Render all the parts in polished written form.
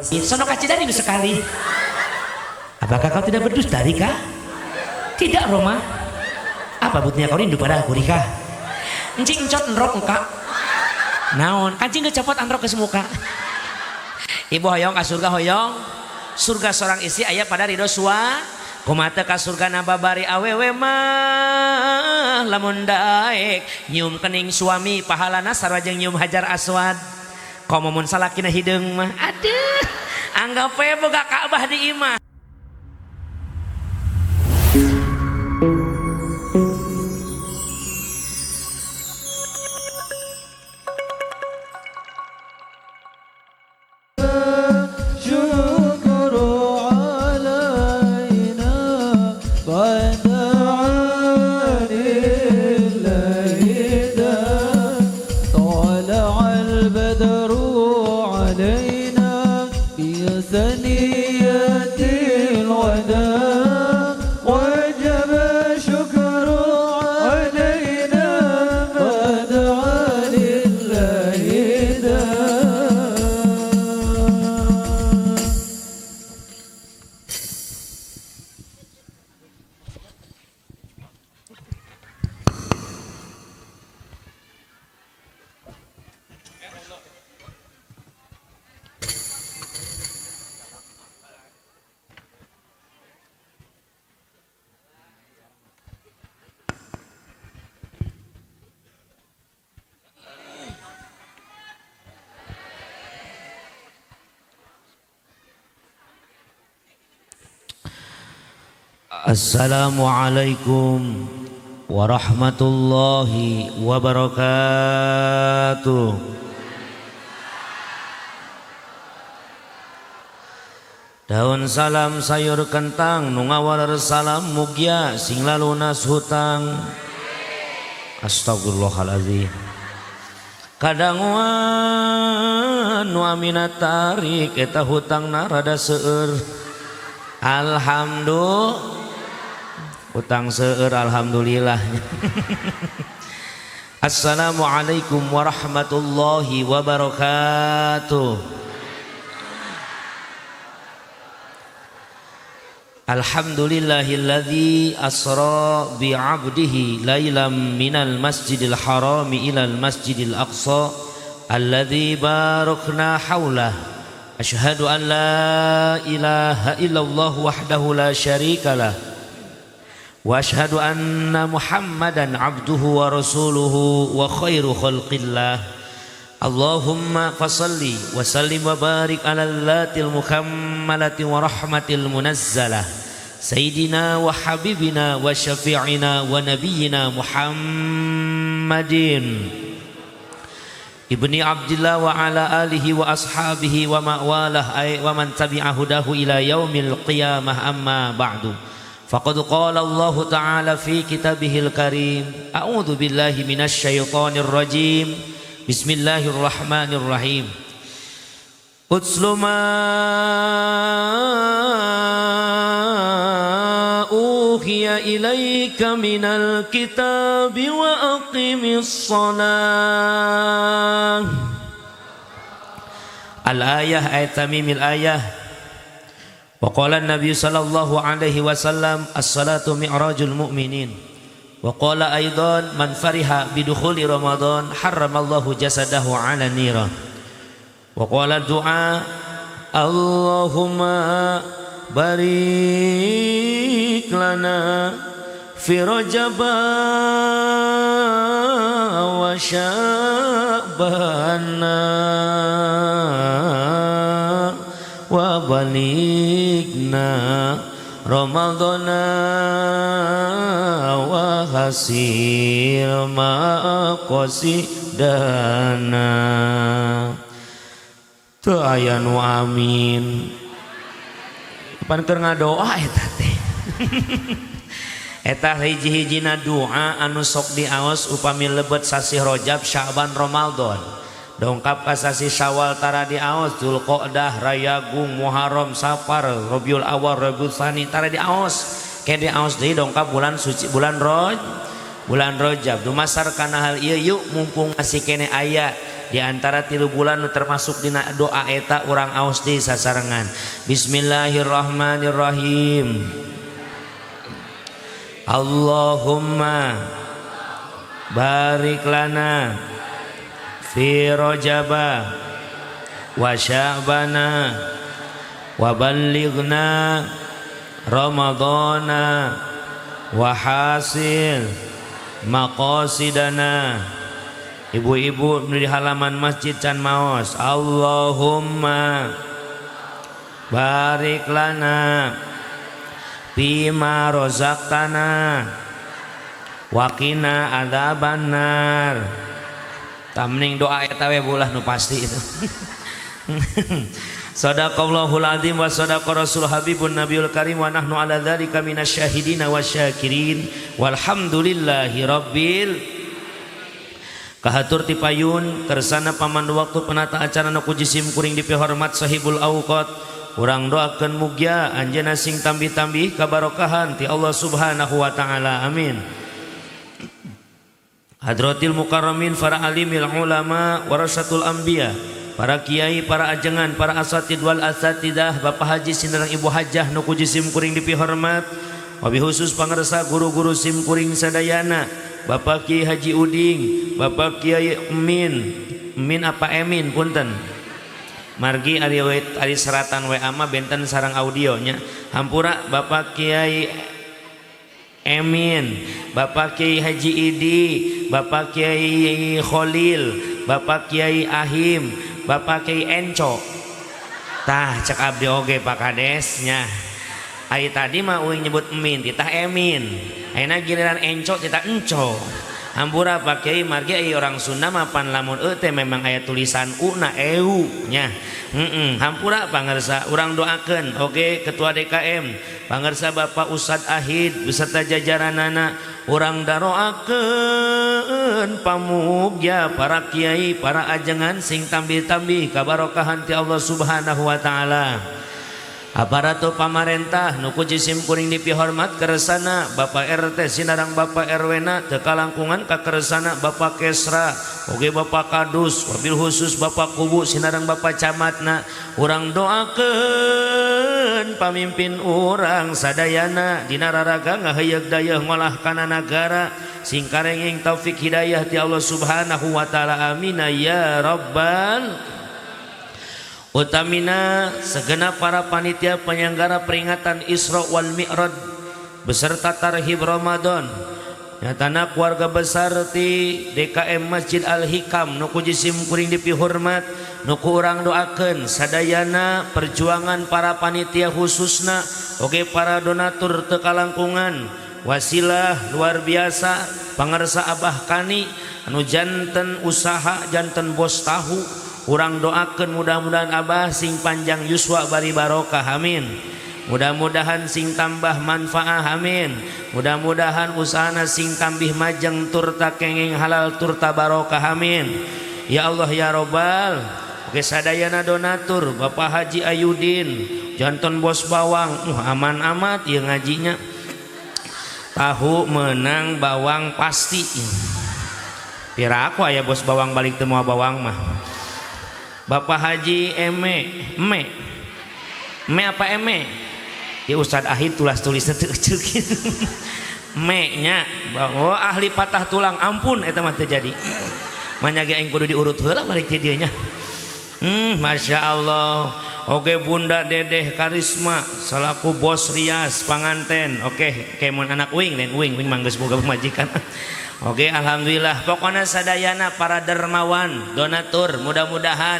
Sono kacidari sekali. Apakah kau tidak berdusta, Rika? Tidak, Roma. Apa buktinya kau rindu pada aku, Rika? Encing encot enrok engka. Naon? Kancing kecopot anrok ke semuka. Ibu hoyong ka surga hoyong. Surga seorang istri aya pada ridho sua. Kumata ka surga nababari awewe mah lamun daek nyium kening suami pahalana sarua jeung nyium hajar aswad. Komo mun salakina hideung mah. Aduh, anggap we boga Ka'bah di imah. Assalamualaikum warahmatullahi wabarakatuh. Daun salam sayur kentang nu ngawaler salam mugia sing lalunas hutang. Astagfirullahalazim. Kadanguan nu amina tarik eta hutangna rada seueur. Alhamdulillah. Utang seueur alhamdulillah. Assalamualaikum warahmatullahi wabarakatuh. Alhamdulillahilladzi asra bi 'abdihi lailan minal masjidil harami ilal masjidil aqsa alladzi barakna haulah. Asyhadu an la ilaha illallah wahdahu la syarikalah. Wa asyhadu anna Muhammadan abduhu wa rasuluhu wa khairu khalqillah. Allahumma fasalli wa sallim wa barik ala dzatil mukammalati wa rahmatil munazzalah sayyidina wa habibina wa syafi'ina wa nabiyyina Muhammadin ibni Abdillah wa ala alihi wa ashabihi wa ma'walah ay wa man tabi'a hudahu ila yaumil qiyamah. Amma ba'du. Faqad qala Allah Ta'ala fi kitabihil karim, a'udzu billahi minasy syaithanir rajim. Bismillahirrahmanirrahim. Utslu ma uhiya ilaika minal kitabi wa aqimis shalah. Al-ayah ayat tamimil ayah. Wa qala an-nabiy sallallahu alaihi wasallam as-salatu mi'rajul mu'minin. Wa qala aidan man fariha bidukhuli Ramadan harramallahu jasadahu 'ala niran. Wa qala du'a Allahumma barik lana fi Rajab wa Sya'bana wa baligna Ramadana wa hasil maqasidana. Teu aya nu amin. Pan keur ngadoa eta teh. Eta hiji-hijina doa anu sok diaos upami lebet sasih Rajab, Sya'ban, Ramadan. Dongkap ka sasih Syawal tara diaos, Dzulqa'dah, Rayagung, Muharram, Safar, Rabiul Awal, Rabiul Tsani tara diaos. Ke diaos deui dongkap bulan suci bulan Rajab. Bulan Rajab dumasar kana hal ieu yuk mumpung masih kene aya Di antara 3 bulan nu termasuk dina doa eta urang aos di sasarengan. Bismillahirrahmanirrahim. Allahumma barik lana fi Rajaba wa Sya'bana wa ballighna Ramadana wa hasil maqasidana. Ibu-ibu di halaman masjid can maos. Allahumma barik lana fima razaqtana wa qina adzabannar. Tamning doa eta we bulah nu pasti itu. Sadaqallahul azim wa sadaqa rasul habibun nabiyul karim wa nahnu ala dzalika minasyahidina wasyakirin walhamdulillahi rabbil. Kahatur ti payun kersana pamandu waktu penata acara nu kujisim kuring dipihormat sahibul awqat. Urang doakeun mugia anjeunna sing tambih-tambih kabarokahan ti Allah Subhanahu wa taala. Amin. Hadratil mukarramin para alimil ulama warasatul anbiya, para kiai, para ajengan, para asatid wal asatidah, Bapak Haji sinareng Ibu Hajah nu kujisim kuring dipihormat, wabi khusus pangersa guru-guru sim kuring sadayana, Bapak Kiai Haji Uding, Bapak Kiai Emin, Emin apa Emin punten. Margi ari ari seratan WA mah benten sarang audionya. Hampura Bapak Kiai Emin, Bapak Kiai Haji Idi, Bapak Kiai Kholil, Bapak Kiai Ahim, Bapak Kiai Enco. Tah cek abdi oge Pak Kadesnya. Ari tadi mah uing nyebut Emin, titah Emin. Ayeuna giliran Enco titah Enco. Hampura Pak Kiai margi ai orang Sunda mah pan lamun e teh memang aya tulisan u na eu nya. Hampura pangersa urang doakeun. Oke Ketua DKM, pangersa Bapak Ustad Ahid beserta jajaranana urang daroakeun pamugya para kiai, para ajengan sing tambih-tambih kabarokahan ti Allah Subhanahu wa taala. Aparatur pamarentah nu ku jisim kuring dipihormat keresana Bapak RT sinarang Bapak RW na teu kalangkungan ka keresana Bapak Kesra oge Bapak Kadus wabil khusus Bapak Kubu sinarang Bapak Camatna. Urang doakeun pamimpin urang sadayana dina raraga ngaheuyeuk dayeuh ngolah kana nagara sing karenging taufik hidayah ti Allah Subhanahu wa taala. Amin ya rabbal. Utamina segenap para panitia penyelenggara peringatan Isra wal Mi'raj beserta tarhib Ramadan, nyatana keluarga besar ti DKM Masjid Al Hikam nu ku jisim kuring dipihormat, nu ku urang doakeun sadayana perjuangan para panitia khususna oge para donatur teu kalangkungan wasilah luar biasa pangersa Abah Kani anu janten usaha janten bos tahu. Urang doakeun mudah-mudahan Abah sing panjang yuswa bari barokah, amin. Mudah-mudahan sing tambah manfaah, amin. Mudah-mudahan usahana sing tambih majeng turta kenging halal turta barokah, amin. Ya Allah ya Robbal. Oke sadayana donatur Bapak Haji Ayudin janten bos bawang, aman amat ieu ngajinya. Tahu menang bawang pasti. Pira aku aya bos bawang balik teu moal bawang mah. Bapak Haji Eme, Eme, Eme apa Eme? Ya Ustad Ahid tulas tulisnya teu eceuk gitu. Me nya, oh ahli patah tulang, ampun eta mah teu jadi. Manya ge aing kudu diurut heula balik ti dieu nya. Masya Allah. Oke Bunda Dedeh Karisma selaku bos rias panganten. Oke, kemun anak uing lain uing, uing mah geus boga pamajikan. Oke, alhamdulillah. Pokoknya sadayana para dermawan, donatur, mudah-mudahan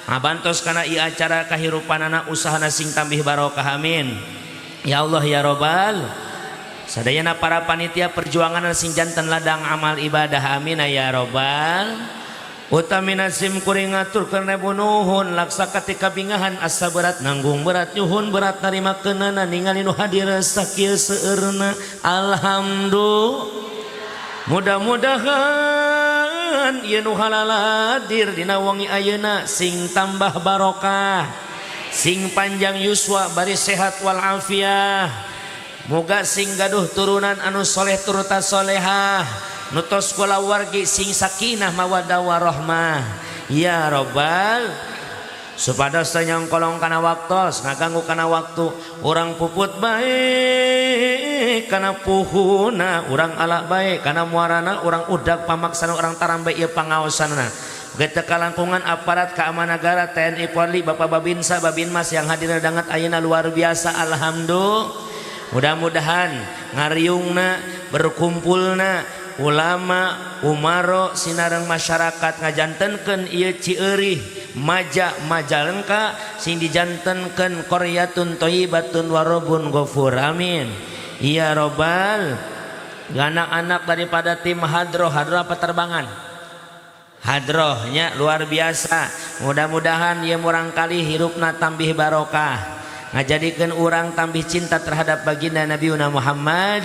ngabantos kana ieu acara kahirupanana usahana sing tambih barokah, amin. Ya Allah ya Robbal. Sadayana para panitia perjuangan sing janten ladang amal ibadah, amin ya Robbal. Utamina sim kuring ngaturkeun nuhun laksa katika bingahan asa berat nanggung berat nyuhun berat narima keunana ningali nu hadir sakieu seueurna. Alhamdulillah. Mudah-mudahan ieu nu halaladir dina wengi ayeuna sing tambah barokah, sing panjang yuswa bari sehat wal afiah. Moga sing gaduh turunan anu soleh turta solehah, nu tos kulawargi sing sakinah mawaddah warahmah. Ya Robbal supados teu nyongkolong kana waktos ngaganggu kana waktu urang puput bae kana puhuna urang ala bae kana muarana urang udag pamaksana urang tarambe ieu pangaosanna. Oge kalangkungan aparat keamanan negara TNI Polri Bapak Babinsa Babinmas yang hadir dangat ayeuna luar biasa alhamdulillah. Mudah-mudahan ngariungna berkumpulna ulama umaro sinareng masyarakat ngajantenkeun ieu Cieurih Maja Majalengka sing dijantenkeun qaryatun thayyibatun warabun ghafur amin ya robbal. Anak-anak daripada tim hadroh, hadroh apa terbangan? Hadrohnya luar biasa. Mudah-mudahan ieu murang kali hirupna tambih barokah, ngajadikeun urang tambih cinta terhadap baginda Nabi Muhammad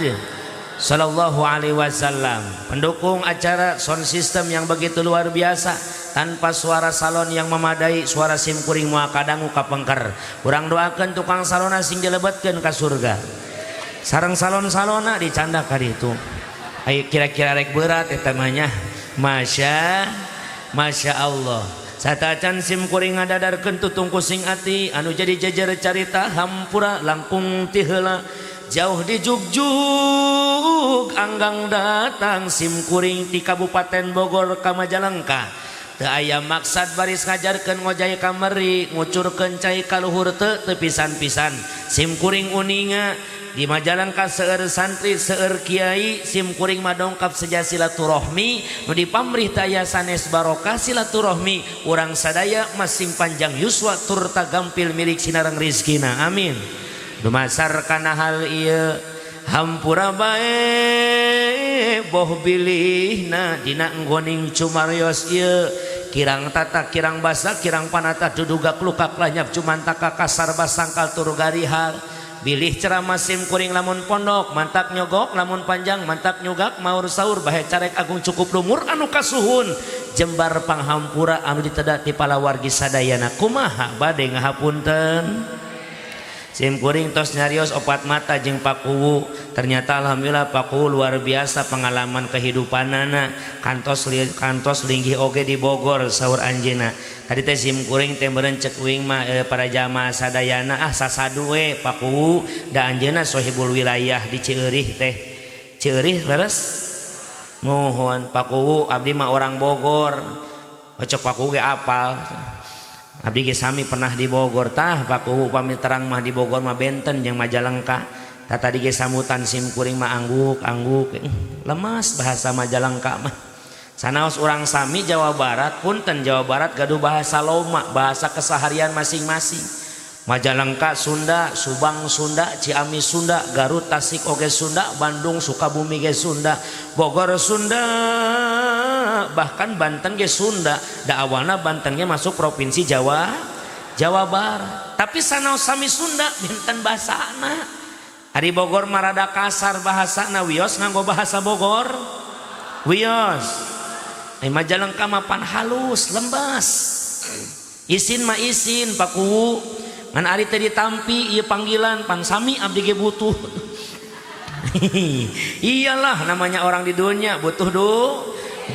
sallallahu alaihi wasallam. Pendukung acara sound system yang begitu luar biasa, tanpa suara salon yang memadai, suara sim kuring moal kadangu kapengker. Urang doakeun tukang salona sing dilebetkeun ka surga. Sareng salon-salona dicandak ka ditu. Ayo kira-kira rek berat eta mah nya. Masya Allah. Satacan sim kuring ngadadarkeun tutung kusing ati anu jadi jejer carita hampura langkung ti heula. Jauh di Jugjug anggang datang sim kuring ti Kabupaten Bogor ka Majalengka. Teu aya maksad baris ngajarkeun ngojay kameri ngucurkeun cai ka luhur teu teu pisan-pisan. Sim kuring uninga di Majalengka seueur santri seueur kiai sim kuring madongkap seja silaturahmi nu dipamrih teu aya sanes barokah silaturahmi urang sadaya masing panjang yuswa turta gampil milik sinareng rizkina amin. Dumasar kana hal ieu hampura bae boh bilihna dina enggoning cumarios ieu kirang tata kirang basa kirang panata dudugak lukak lanyap cumantaka kasar basangkal tur garihal bilih ceramah sim kuring lamun pondok mantak nyogok lamun panjang mantak nyugak maur saur bahe carek agung cukup lumur anu kasuhun jembar panghampura anu ditedak ti palawargi sadayana kumaha bade ngahapunten. Sim kuring tos nyarios opat mata jeung Pakuwu, ternyata alhamdulillah Pakuwu luar biasa pengalaman kehidupanana, kantos kantos linggih oge di Bogor saur anjeuna. Tadi teh sim kuring teh meureun ceuk uing mah para jamaah sadayana ah sasadu we Pakuwu da anjeuna sohibul wilayah di Cieurih teh. Cieurih leres? Nuhun Pakuwu abdi mah orang Bogor. Ocok Pakuwu ge apal. Abdi ge sami pernah di Bogor tah Pakuwu pami terang mah di Bogor mah benten jeung Majalengka. Tah tadi ge sambutan sim kuring mah angguk-angguk lemas bahasa Majalengka mah. Sanaos urang sami Jawa Barat punten Jawa Barat gaduh bahasa loma, bahasa keseharian masing-masing. Majalengka Sunda, Subang Sunda, Ciamis Sunda, Garut Tasik oge Sunda, Bandung Sukabumi ge Sunda, Bogor Sunda, bahkan Banten ge Sunda. Da awalna Banten ge masuk provinsi Jawa Barat. Tapi sanaos sami Sunda benten bahasana. Ari Bogor mah rada kasar bahasana, wios nganggo bahasa Bogor. Wios. Ai Majalengka mah pan halus, lembas. Isin mah isin Pakuwu. Ngan ari teh ditampi ieu panggilan pan sami abdi ge butuh. Iyalah namanya orang di dunia butuh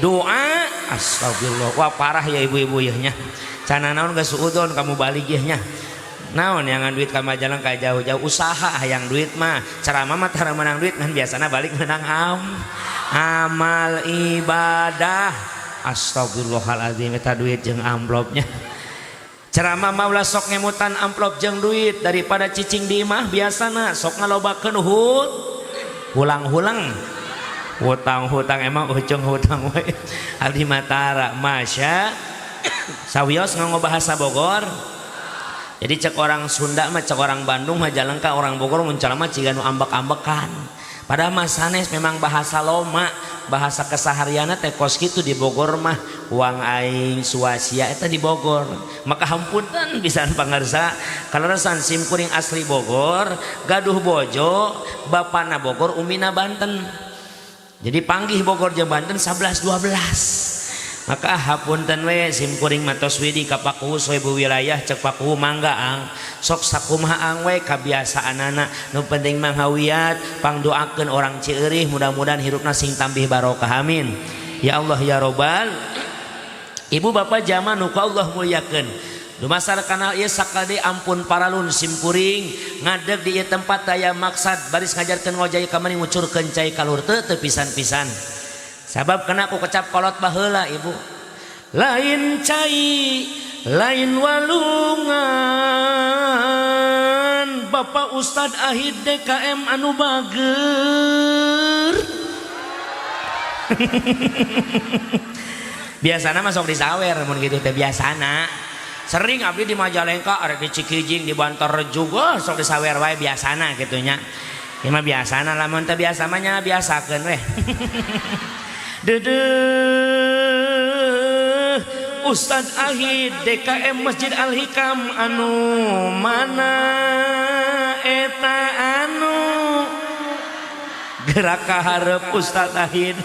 doa. Astagfirullah. Wah parah ya ibu-ibu ya nya. Cana naon geus suudon kamu balik ya nya. Naon yang duit ka Majalengka jauh-jauh usaha hayang duit mah. Ceramah mah tara menang duit ngan biasana balik menang amal ibadah. Astagfirullahaladzim eta duit jeung amplopnya. Ceramah mah ulah sok ngemutan amplop jeung duit daripada cicing di imah biasana sok ngalobakeun hulang-hulang. Hutang-hutang emang ujung hutang we. Abdi matara masya sawios nganggo bahasa Bogor. Jadi cek orang Sunda mah cek orang Bandung Majalengka orang Bogor mun ceramah ciga nu ambek-ambekan. Padahal mah sanes memang bahasa loma, bahasa keseharianna teh kos kitu di Bogor mah uang aing suasia eta di Bogor. Maka hampunten pisan pangarsa kaleresan sim kuring asli Bogor, gaduh bojo, bapana Bogor, umina Banten. Jadi panggih Bogor jeung Banten 11 12. Maka hapunten we sim kuring mah tos widi ka Pakuwu sohibu wilayah cek Pakuwu mangga ang sok sakumaha ang we kabiasaanana nu penting mah hawiat pangdoakeun orang Cieurih mudah-mudahan hirupna sing tambih barokah amin ya Allah ya robbal. Ibu bapak jamaah nu ku Allah muliakeun. Dumasar kanal ieu sakali ampun paralun simkuring ngadeg di ieu tempat daya maksad baris ngajarkeun ngojay ka maneh ngucurkeun cai kalur teu teu pisan-pisan. Sabab kena ku kecap kolot baheula ibu. Lain cai lain walungan Bapak Ustad Ahid DKM anu bager. Biasana masuk disawer mun kitu teh biasana. Sering abdi di Majalengka arek di Cikijing di Bantarrejo sok disawer wae biasana kitu nya. Ieu mah biasana lamun teu biasa mah nya biasakeun weh. Dedeh Ustad Ahid DKM Masjid Al Hikam anu mana eta anu gerak ka hareup Ustad Ahid.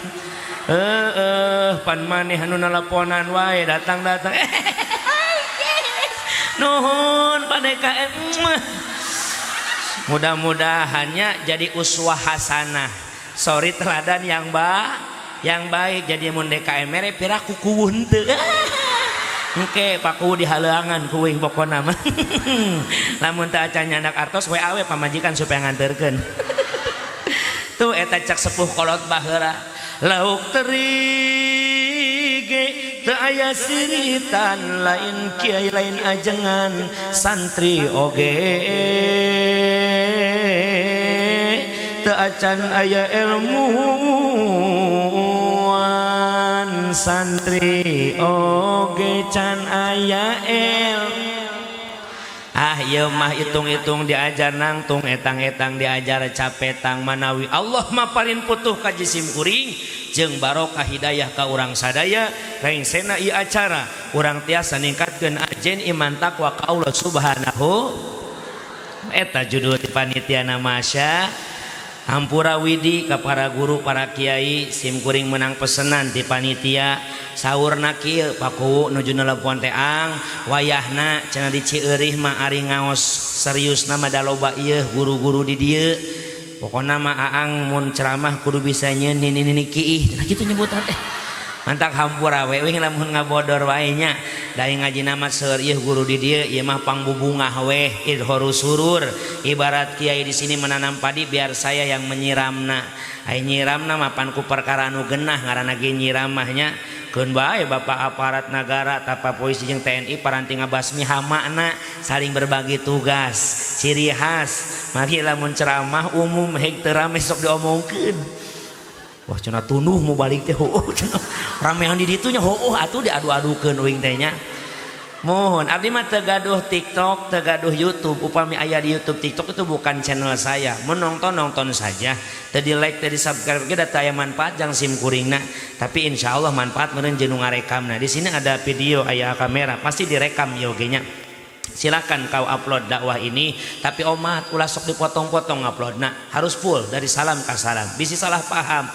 Pan maneh anu neleponan wae datang-datang. Nuhun Pak DKM. Mudah-mudahannya jadi uswah hasanah. Sorry teladan yang yang baik. Jadi mun DKM mere piraku kuwun teu. Engke paku di halangan kuing pokona mah. Lamun teu acan nyandak artos WA we pamajikan supaya nganterkeun. Tuh eta cak sepuh kolot baheula. Lauk teri ge teu aya siritan lain kiai lain ajengan santri oge teu acan aya ilmuwan santri oge can aya el. Ah ieu mah hitung-hitung diajar nangtung etang-etang diajar capetang manawi Allah maparin putuh ka jisim kuring jeung barokah hidayah ka urang sadaya rengsena ieu acara urang tiasa ningkatkeun ajen iman takwa ka Allah Subhanahu. Eta judul ti panitia masya hampura widi ka para guru para kiai sim kuring menang pesenan ti panitia saurna kieu paku nuju nelepon teh ang wayahna cenah di Cieurih mah ari ngaos seriusna mah da loba ieu guru-guru di dieu pokona mah aang mun ceramah kudu bisa nyeun nini kiih cenah kitu nyebutan teh mantak hampura we wing lamun ngabodor wae nya da ngajina mah seueur ieu guru di dieu ieu mah pangbubungah weh idhoru surur ibarat kiai di sini menanam padi biar saya yang menyiramna ai nyiramna mah pan ku perkara anu genah ngaranna ge nyiram mah nya keun bae bapak aparat nagara tapa polisi jeung TNI paranti ngabasmi hamana saling berbagi tugas ciri khas mari lamun ceramah umum heg teu rame sok diomongkeun. Wah cenah tunduh mau balik teh heueuh cenah ramean di ditu nya heueuh atuh diadu-adukeun uing teh nya. Mohon abdi mah teu gaduh TikTok, teu gaduh YouTube. Upami aya di YouTube, TikTok itu bukan channel saya. Menonton nonton saja. Teu di like, teu di subscribe ge da teu aya manfaat jang sim kuringna. Tapi insyaallah manfaat meureun jeung nu ngarekamna. Di sini ada video, aya kamera, pasti direkam ieu ge nya. Silakan kau upload dakwah ini, tapi omat ulah sok dipotong-potong uploadna. Harus full dari salam ka salam. Bisi salah paham.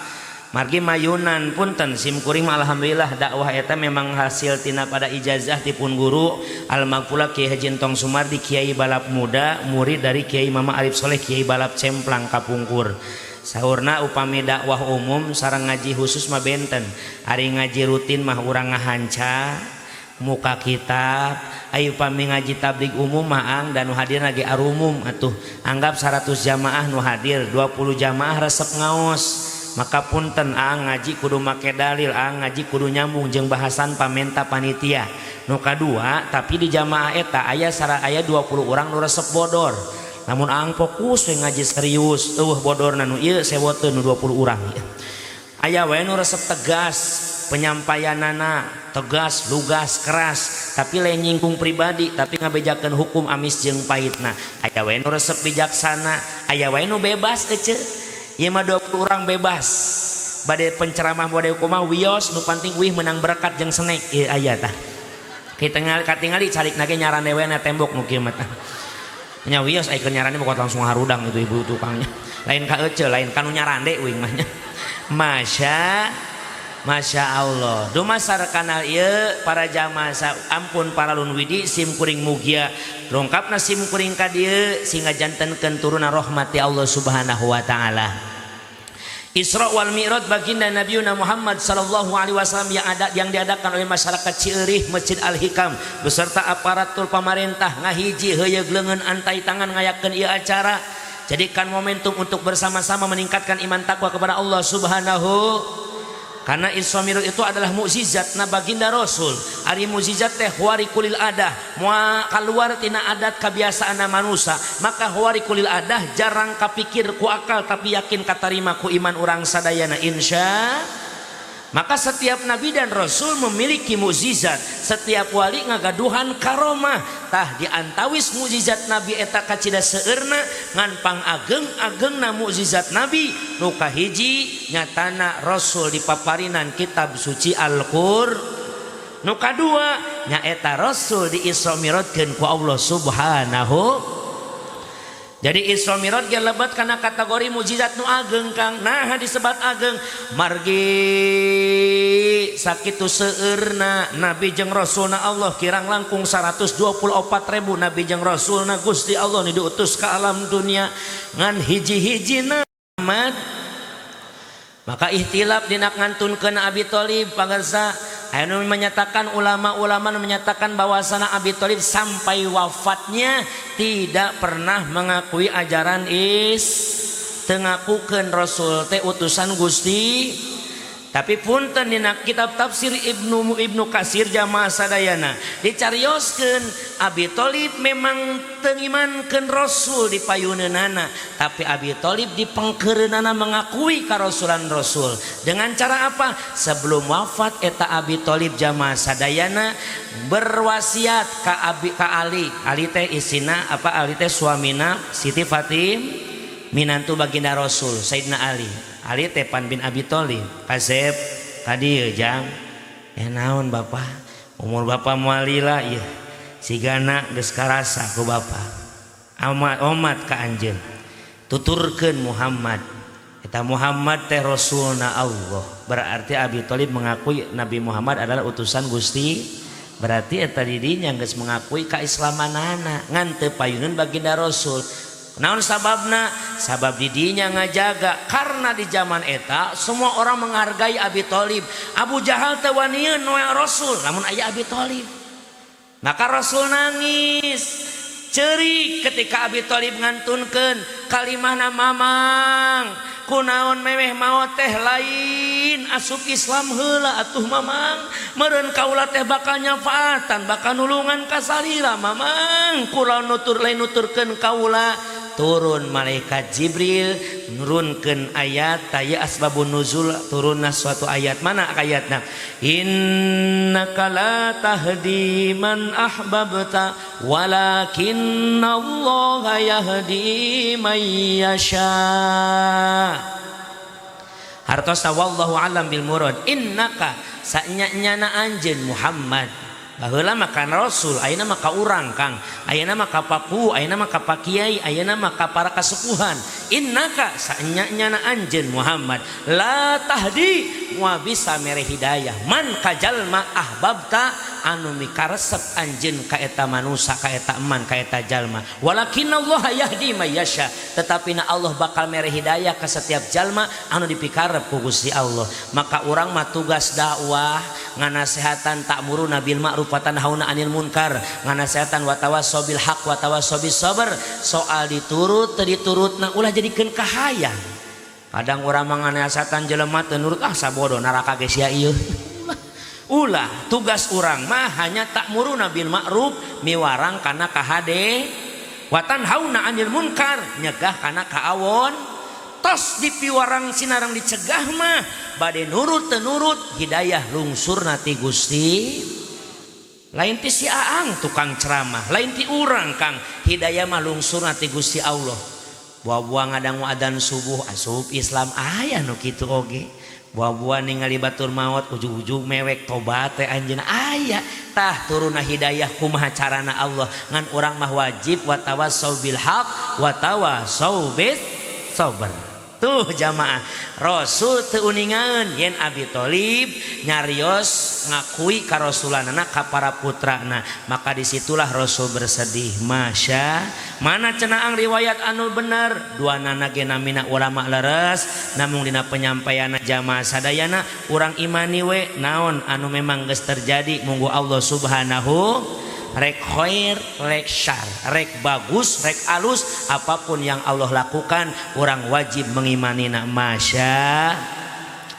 Margi mayunan punten sim kuring alhamdulillah dakwah eta memang hasil tina pada ijazah tipun guru almagfula Kiai Haji Entong Sumardi Kiai Balap Muda murid dari Kiai Mama Arif Soleh Kiai Balap Cemplang Kapungkur. Saurna upami dakwah umum sareng ngaji khusus mah benten. Ari ngaji rutin mah urang ngahanca muka kitab. Ayo upami ngaji tabligh umum mah ang dan nu hadir lagi arumum atuh anggap 100 jamaah nu hadir 20 jamaah resep ngaos. Maka punten aang ngaji kudu make dalil, aang ngaji kudu nyambung jeung bahasan pamenta panitia. Nu kadua, tapi di jamaah eta aya sara aya 20 orang nu resep bodor. Namun aang fokus we ngaji serius, eueuh bodorna nu ieu sewoteun nu 20 urang. Aya we nu resep tegas, penyampaianana tegas, lugas, keras, tapi lain nyinggung pribadi, tapi ngabejakeun hukum amis jeung pahitna. Aya we nu resep bijaksana, aya we nu bebas ece. Ieu mah 20 orang bebas. Bade penceramah bade kumaha wios nu penting wih menang berkat jeung senek ieu aya tah. Kita katingali carik nage nyarane we na tembok nu kieu mah tah. Nya wios ai keur nyarande pokok langsung harudang itu ibu tukangnya. Lain ka ece lain ka nu nyarande uing mah nya. Masya Allah. Dumasar kanal ieu para jamaah ampun para lun widi sim kuring mugia lengkapna sim kuring ka dieu sehingga jantenkeun turuna rahmat ti Allah Subhanahu wa taala. Isra wal Mi'raj baginda Nabi Muhammad sallallahu alaihi wasallam yang ada yang diadakan oleh masyarakat Cieurih, Masjid Al Hikam beserta aparatur pemerintah ngahiji heuyeug leungeun antai tangan ngayakeun ieu acara, jadikan momentum untuk bersama-sama meningkatkan iman takwa kepada Allah Subhanahu. Karena Isra Mi'raj itu adalah mukjizat na baginda Rasul. Ari mukjizat teh khariqul adah, moal keluar tina adat kebiasaan manusia. Maka khariqul adah jarang kapikir ku akal, tapi yakin katarima ku iman urang sadayana, insya. Maka setiap nabi dan rasul memiliki mukjizat, setiap wali ngagaduhan karomah. Tah, diantawis mukjizat nabi eta kacida seueurna, ngan pang ageng-agengna mukjizat nabi nu kahiji nyatana rasul dipaparinan kitab suci Al-Qur. Nu kadua nyaeta rasul di Isra Mi'rajkeun ku Allah Subhanahu. Jadi Isra Mi'raj ge lebet kana kategori mukjizat nu ageng, Kang. Nah, disebat ageng margi sakitu seueurna nabi jeung rasulna Allah, kirang langkung 124 ribu nabi jeung rasulna Gusti Allah nu diutus ke alam dunia, ngan hiji-hijina Muhammad. Maka ikhtilaf dina ngantunkeun Abi Thalib, pangarsa. Anu menyatakan, ulama-ulama menyatakan bahwasana Abi Thalib sampai wafatnya tidak pernah mengakui ajaran is teu ngakukeun Rasul teh utusan Gusti. Tapi punten, dina kitab tafsir Ibnu Ibnu Kasir, jamaah sadayana, dicarioskeun Abi Thalib memang teu ngimankeun Rasul di payuneunana, tapi Abi Thalib di pengkeureunana mengakui karasulan Rasul. Dengan cara apa? Sebelum wafat eta Abi Thalib, jamaah sadayana, berwasiat ka Abi, ka Ali. Ali teh isina apa? Ali teh suamina Siti Fatim, minantu baginda Rasul, Sayyidina Ali. Ali teh pan bin Abi Thalib. Kasep kadieu, Jang. Ya naon, Bapak? Umur Bapak moal lila ieu, sigana geus karasa ku Bapak. Amat omat ka anjeun, tuturkeun Muhammad eta, Muhammad teh Rasulna Allah. Berarti Abi Thalib mengakui Nabi Muhammad adalah utusan Gusti. Berarti eta didinya geus mengakui kaislamanana, ngan teu payuneun baginda Rasul. Naon sababna? Sabab didinya ngajaga, karena di zaman eta semua orang menghargai Abi Thalib. Abu Jahal teu wanieun noel Rasul lamun aya Abi Thalib. Maka Rasul nangis cerik ketika Abi Thalib ngantunkeun kalimahna, "Mamang, kunaon memeh maot teh lain asup Islam heula atuh, Mamang? Meureun kaula teh bakal nyafaatan, bakal nulungan ka salira, Mamang. Kula nutur lain nuturkeun kaula." Turun malaikat Jibril nurunkeun ayat taya asbabun nuzul, turunna suatu ayat. Mana ayatna? Innaka la tahdi man ahbabta walakinnallaha yahdi man yasha. Hartosna wallahu alam bil murad. Innaka, sanya-nyana anjeun Muhammad. Baheula mah kan Rasul, ayeuna mah ka urang, Kang. Ayeuna mah ka paku, ayeuna mah ka pak kiai, ayeuna mah ka para kasepuhan. Innaka, sanya-nyana anjeun Muhammad, la tahdi, moal bisa mere hidayah, man, ka jalma, ahbabta, anu mikaresep anjeun ka eta manusa, ka eta eman, ka eta jalma. Walakin Allah yahdi may yasha, tetapi na Allah bakal mere hidayah ka setiap jalma anu dipikarep ku Gusti Allah. Maka urang mah tugas dakwah, nganasehatan, ta'muruna bil ma'ruf wa tanhauna 'anil munkar, nganasehatan, wa tawassaw bil haq wa tawassaw bis sabr. Soal diturut teu diturutna ulah jadikeun kahayang. Kadang urang mah nganasehatan jelema teu nurut, "Ah, sabodo, neraka ge sia ieu." Ulah, tugas urang mah hanya ta'muruna bil ma'ruf, miwarang kana kahade, wa tanhauna 'anil munkar, nyegah kana kaawon. Tos dipiwarang sinareng dicegah mah, bade nurut teu nurut, hidayah lungsurna ti Gusti, lain ti si Aang tukang ceramah, lain ti urang, Kang. Hidayah mah lungsurna ti Gusti Allah. Buah-buah ngadangu adan subuh asup Islam, aya nu kitu oge. Buah-buah ningali batur maot ujug-ujug mewek tobat teh anjeunna, aya. Tah, turunna hidayah kumaha carana Allah, ngan urang mah wajib wa tawassaw bil haq wa tawassaw bis sabr. Tuh jamaah Rasul teu uningaeun yen Abi Thalib nyarios ngakui ka rasulanana ka para putrana. Maka disitulah Rasul bersedih. Masya mana cenaang riwayat anu bener dua nana ge namina ulama leres namung dina penyampaianna jamaah sadayana urang imani we naon anu memang geus terjadi munggu Allah Subhanahu rek khair rek syar rek bagus rek alus apapun yang Allah lakukan orang wajib mengimanina. Masya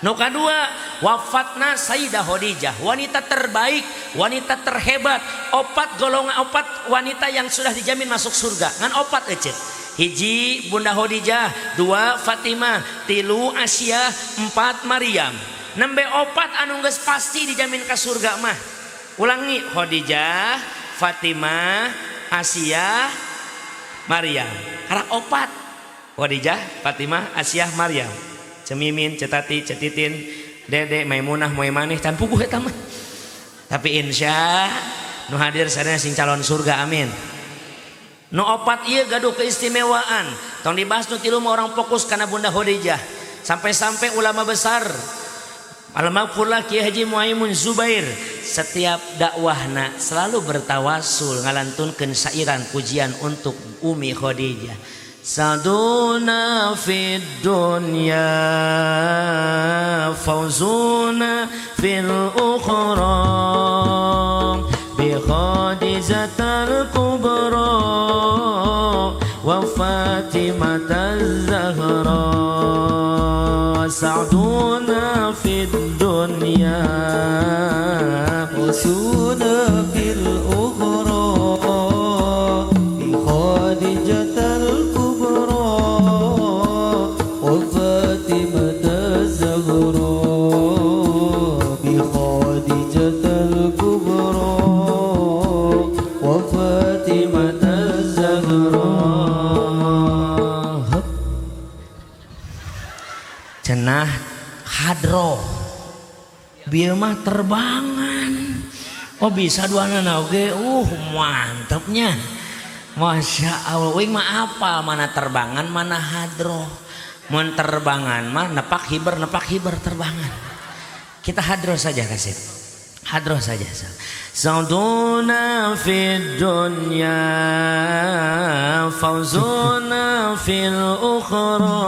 nu kadua wafatna Sayyidah Khadijah, wanita terbaik, wanita terhebat, opat golongan opat wanita yang sudah dijamin masuk surga ngan opat ece. Hiji Bunda Khadijah, dua Fatimah, tilu Asia, empat Maryam. Nembe opat anu geus pasti dijamin ke surga mah. Ulangi, Khadijah, Fatimah, Asia, Maryam. Karak opat. Khadijah, Fatimah, Asia, Maryam. Cemimin, Cetati, Cetitin, Dede, Maimunah, Maimaneh can puguh eta mah. Tapi insya nu hadir sadaya sing calon surga, amin. Nu opat ieu gaduh keistimewaan. Tong dibahas nu tilu mah orang fokus kana Bunda Khadijah. Sampai-sampai ulama besar Al-Maghfurlah Kiai Haji Muaimun Zubair setiap dakwahna selalu bertawasul ngalantunkeun sairan pujian untuk Umi Khadijah. Saduna fid dunya fauzuna fil ukhra bi Khadijatal kubra wa Fatimataz Zahra. Sa'duna fid dunya wasuna fil ukhra bi Khadijatal kubra wa Fatimataz Zahra bi Khadijatal kubra wa Fatimataz Zahra. Cenah hadro bieu mah terbangan. Oh bisa duanana oge, mantapnya. Masya Allah, wing mah apa mana terbangan mana hadro. Mun terbangan mah nepak hiber terbangan. Kita hadro saja kasih. Hadro saja. Sauduna fid dunya fauzuna fil ukhra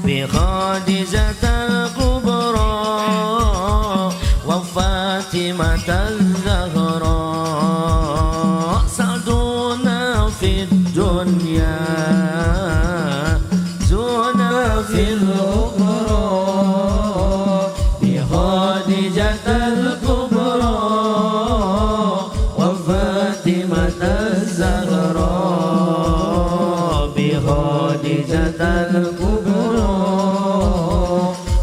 bi Khadijatal kubra wa Fatimataz Zahra. Sa'duna fid dunya zuna fil ukhra bi Khadijatal kubra wa Fatimataz Zahra bi Khadijatal kubra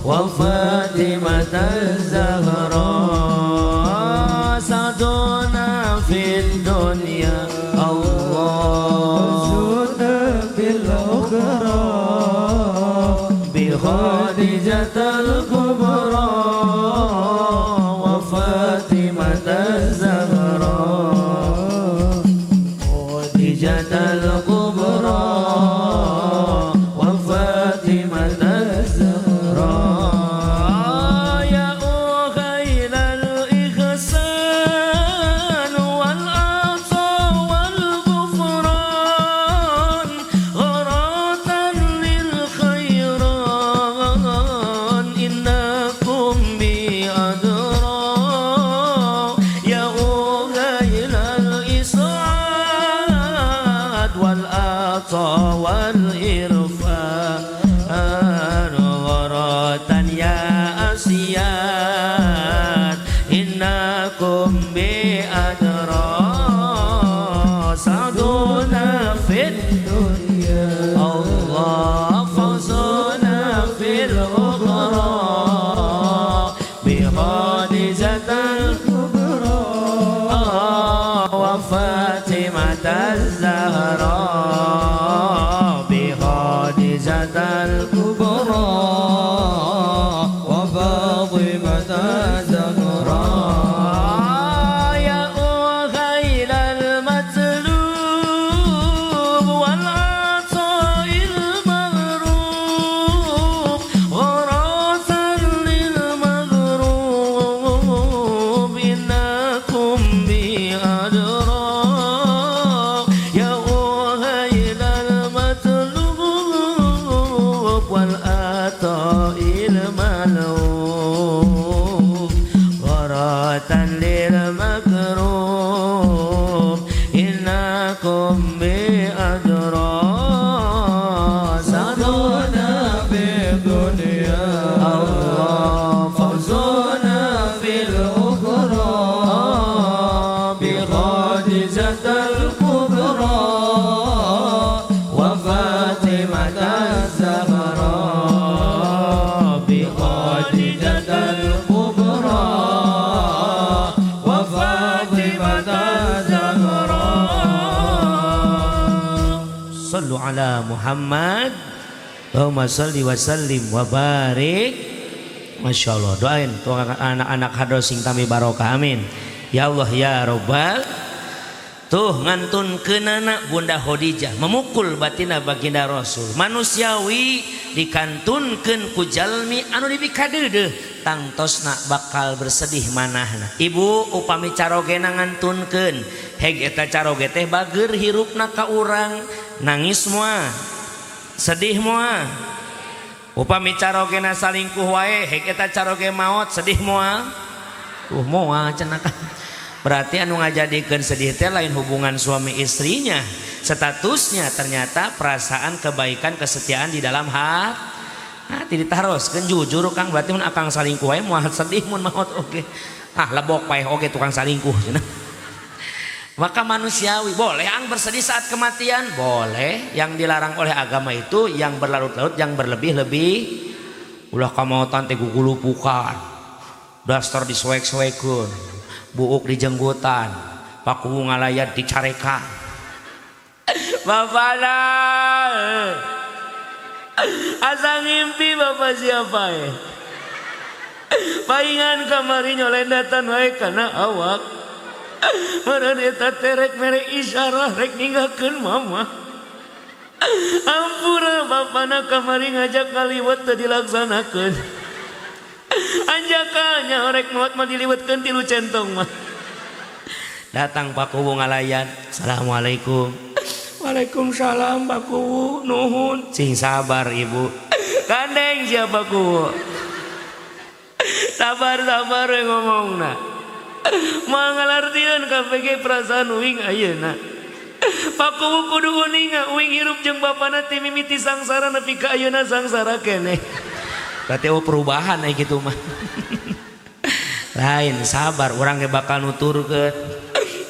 wa Fatimataz Zahra. Sa'duna fid dunya Allah zuna fil ukhra bi Khadijatal kubra wa Fatimataz Zahra. Khadijatal kubra wa Fatimataz Zahra. Ya ukhailal ihsan wal ata wal ghufran gharatan lil khairan innakum bi adra. Ya ukhailal is'ad wal ata wal irfan gharatan ya asiyat innakum bi adra. Sa'duna fid dunya Allah fawzuna fil ukhra bi Khadijatal kubra wa Fatimataz Zahra bi Khadijatal kubra wa Fatimataz Zahra. Ya ukhailal matlub wal ata'il maghrur Sallu ala Muhammad. Allahumma salli wa sallim wa barik. Masya Allah, doain tuh anak-anak hadro sing tami barokah, amin. Ya Allah ya Robbal. Tuh ngantun kenana Bunda Khadijah memukul batina baginda Rasul. Manusiawi dikantunkeun ku jalmi anu dipikadeudeuh tangtosna bakal bersedih manahna. Ibu upami carogena ngantunkeun heg eta caroge teh bager hirupna ka urang, nangis moal, sedih moal. Upami carogena salingkuh wae heg eta caroge maot sedih moal. Tuh moal cenah. Berarti anu ngajadikeun sedih teh lain hubungan suami istrinya, statusnya ternyata perasaan kebaikan kesetiaan di dalam hati. Nah, ditaroskeun jujur Kang, berarti mun akang salingkuh wae moal sedih mun maot oge. Ah lebok paeh oge tukang salingkuh cenah. Maka manusiawi boleh ang bersedih saat kematian, boleh. Yang dilarang oleh agama itu yang berlarut-larut, yang berlebih-lebih. Ulah kamautan teh gugulupukan, daster disuek-suekeun, buuk dijenggutan, paku ngalayat dicarekan. Bapana asa ngimpi bapak siapa ya? Paingan kamari nyolendatan wae kana awak. Meureun eta teh rek mere isyarah rek ninggalkeun mama. Ampura bapana kamari ngajak ngaliwet teu dilaksanakeun. Anjakanya rek maot mah diliwetkeun tilu centong mah. Datang Pak Kuwu ngalayan. Assalamualaikum. Waalaikumsalam Pak Kuwu, nuhun. Sing sabar ibu. Gandeng siapa Kuwu? Sabar-sabar we ngomongna. Moal ngalartieun KPG perasaan uing ayeuna. Pak Kuwu kudu uninga uing hirup jeung bapana ti mimiti sangsara nepi ka ayeuna sangsara keneh. Berarti oh perubahan aya gitu mah. Lain sabar urang ge bakal nuturkeun.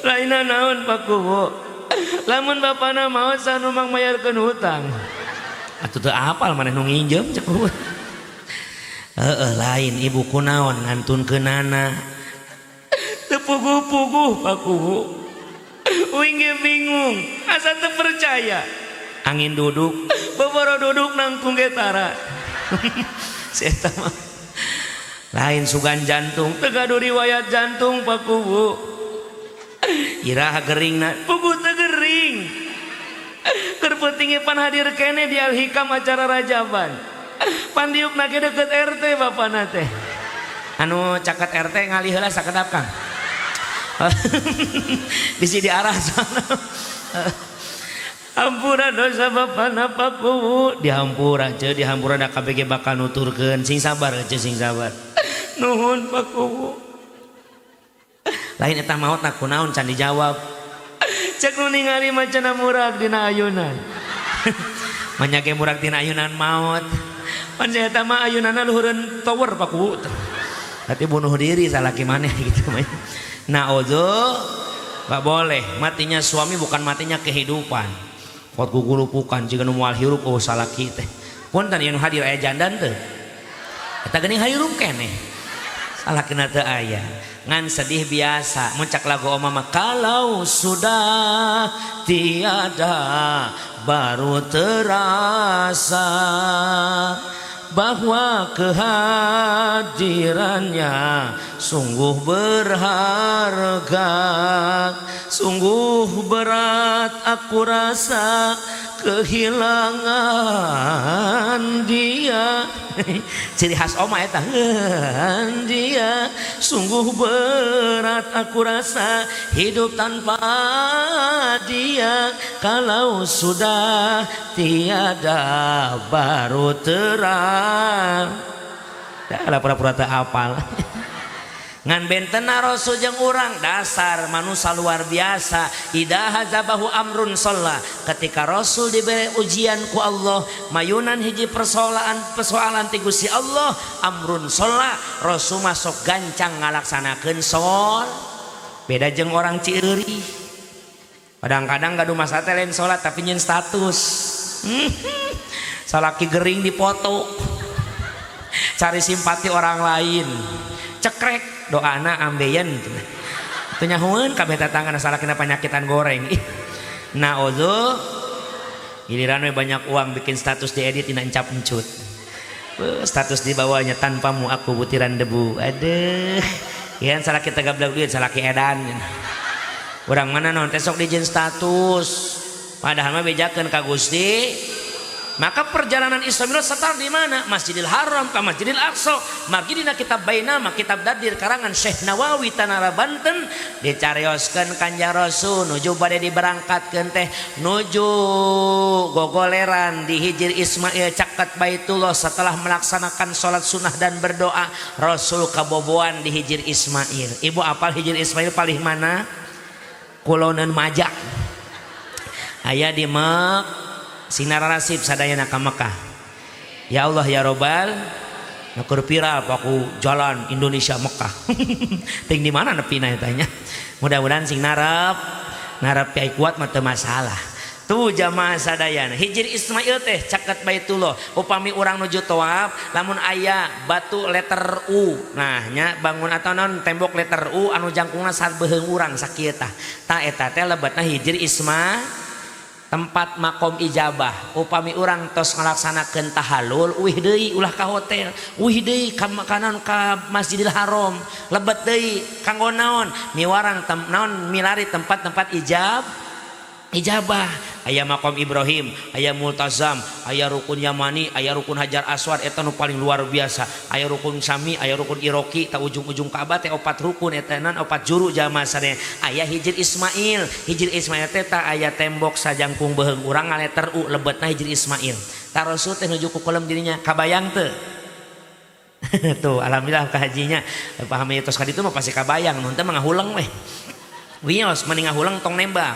Lainna naon Pak Kuwu? Lamun bapana maot sanu mang mayarkeun hutang. Atuh teu apal maneh nu nginjem cek kuwu. Heeh lain ibu kunaon ngantunkeunana. Teu puguh-puguh Pak Kuwu. Uing ge bingung, asa teu percaya. Angin duduk, boboro duduk nangkung ge tara. Si eta mah lain sugan jantung, teu gaduh riwayat jantung Pak Kuwu. Iraha geringna, puguh teu gering. Keur peuting pan hadir keneh di Al Hikam acara Rajaban. Pan diukna ge deukeut RT bapana teh. Anu caket RT ngalih heula sakedap Kang. Bisi diarah sana. Hampura dosa bapana Pak Kuwu, dihampura ceu, dihampura da KBG bakal nuturkeun. Sing sabar ceu, sing sabar. Nuhun Pak Kuwu. Lain eta maot na kunaon can dijawab. Cek nu ningali mah cenah murag dina ayunan. Manyake murag dina ayunan maot. Pan eta mah ayunanna luhureun tower Pak Kuwu. Berarti bunuh diri salaki maneh gitu mah. Naudzu, gak boleh. Matinya suami bukan matinya kehidupan. Pot gugulupukan jiga nu moal hirup oh salaki teh. Punten ieu nu hadir aya jandan teu? Eta geuning hirup keneh. Salakina teu aya. Ngan sedih biasa. Mun cak lagu oma mah kalau sudah tiada baru terasa bahwa kehadirannya sungguh berharga. Sungguh berat aku rasa kehilangan dia. Ciri khas oma eta. Dia sungguh berat aku rasa hidup tanpa dia. Kalau sudah tiada baru terang. Dah pura-pura teu apal. Ngan bentena Rasul jeung urang dasar manusia luar biasa. Idza hazabahu amrun sholla. Ketika Rasul diberi ujian ku Allah, mayunan hiji persoalan ti Gusti Allah, amrun sholla, Rasul masuk gancang ngalaksanakeun sol. Beda jeung orang Cieury. Kadang-kadang gaduh masa teh lain salat tapi nyeun status. Salaki gering dipoto. Cari simpati orang lain. Cekrek doana ambeien. Teu nyahueun kabeh tatangan salakina panyakitan goreng. Naudzu. Giliran we banyak uang bikin status diedit tina encap encut. Status di bawahnya tanpamu aku butiran debu. Aduh. Ieu salah kita gablek duit salaki edan. Urang mana naon teh sok dijieun status. Padahal mah bejakeun ka Gusti. Maka perjalanan Isra Mi'raj setar di mana? Masjidil Haram ka Masjidil Aqsa. Margi dina kitab Bainama, kitab Dadir karangan Syekh Nawawi Tanara Banten dicarioskeun Kanjeng Rasul nuju bade diberangkatkeun teh nuju gogoleran di Hijir Ismail caket Baitullah. Setelah melaksanakan sholat sunnah dan berdoa, Rasul kaboboan di Hijir Ismail. Ibu apal Hijir Ismail palih mana? Kuloneun Majak. Aya di Mek Sinar rasib sadayana ka Mekah. Ya Allah ya Robbal, nukur viral paku jalan Indonesia Mekah. Ting di mana nepina eta nya. Mudah-mudahan sing narap narap kiai kuat mah teu masalah. Tuh jamaah sadayana Hijir Ismail teh caket Baitullah. Upami urang nuju tawaf lamun aya batu letter U. Nah nya bangun atau naon tembok letter U anu jangkungna sabeheung urang sakieu tah. Tah eta teh lebetna Hijir Ismail tempat makom ijabah. Upami urang tos ngalaksanakeun tahalul uih deui ulah ka hotel, uih deui ka makanan ka Masjidil Haram, lebet deui kanggo naon miwarang naon milari tempat-tempat ijabah. Aya makom Ibrahim, aya Multazam, aya rukun Yamani, aya rukun Hajar Aswad eta nu paling luar biasa, aya rukun Sami, aya rukun Iroki, ta ujung-ujung Ka'bah teh opat rukun eta naon opat juru jamaah sadaya. Aya Hijir Ismail, Hijir Ismail teh ta aya tembok sajangkung beuheung urang ngaleter U lebetna Hijir Ismail. Ta Rasul teh nuju ku kulem dirinya, kabayang teu? Tuh alhamdulillah ka hajinya pahami tos ka ditu mah pasti kabayang, mun teh mah ngahuleng weh. Wios mending ngahuleng tong nembang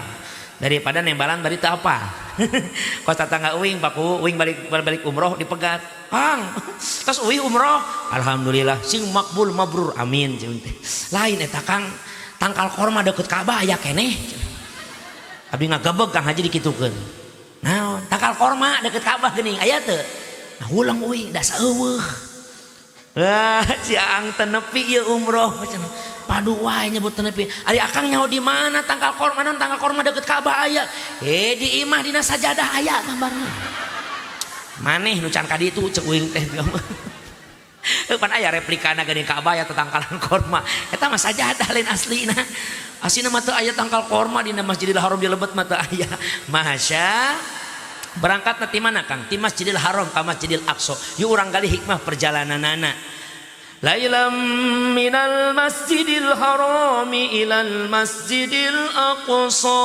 daripada nembalan bari teu apa. Kos tetangga uing paku uing balik umroh dipegat. Kang, tos uing umroh, alhamdulillah sing makbul mabrur amin ceun teh. Lain eta Kang, tangkal korma deket Ka'bah aya keneh. Abdi ngagebeg Kang Haji dikitukeun. Naon? Tangkal korma deket Ka'bah geuning aya teu? Nah ulang uing da saeuweuh. Wah, si Aang teu nepi ieu umroh cenah. Padu wae nyebut teu nepi. Ari akang nyaho di mana tangkal korma naon tangkal korma deket Ka'bah aya. Di imah dina sajadah aya gambarna. Maneh nu can ka ditu ceuk uing teh. Pan aya replikana geuning Ka'bah aya tangkalan korma. Eta mah sajadah lain aslina. Aslina mah teu aya tangkal korma dina Masjidil Haram di lebet mah teu aya. Masya berangkat ti mana Kang? Ti Masjidil Haram ka Masjidil Aqsa. Yuk urang gali hikmah perjalananana. Lailam minal Masjidil Harami ilal Masjidil Aqsa.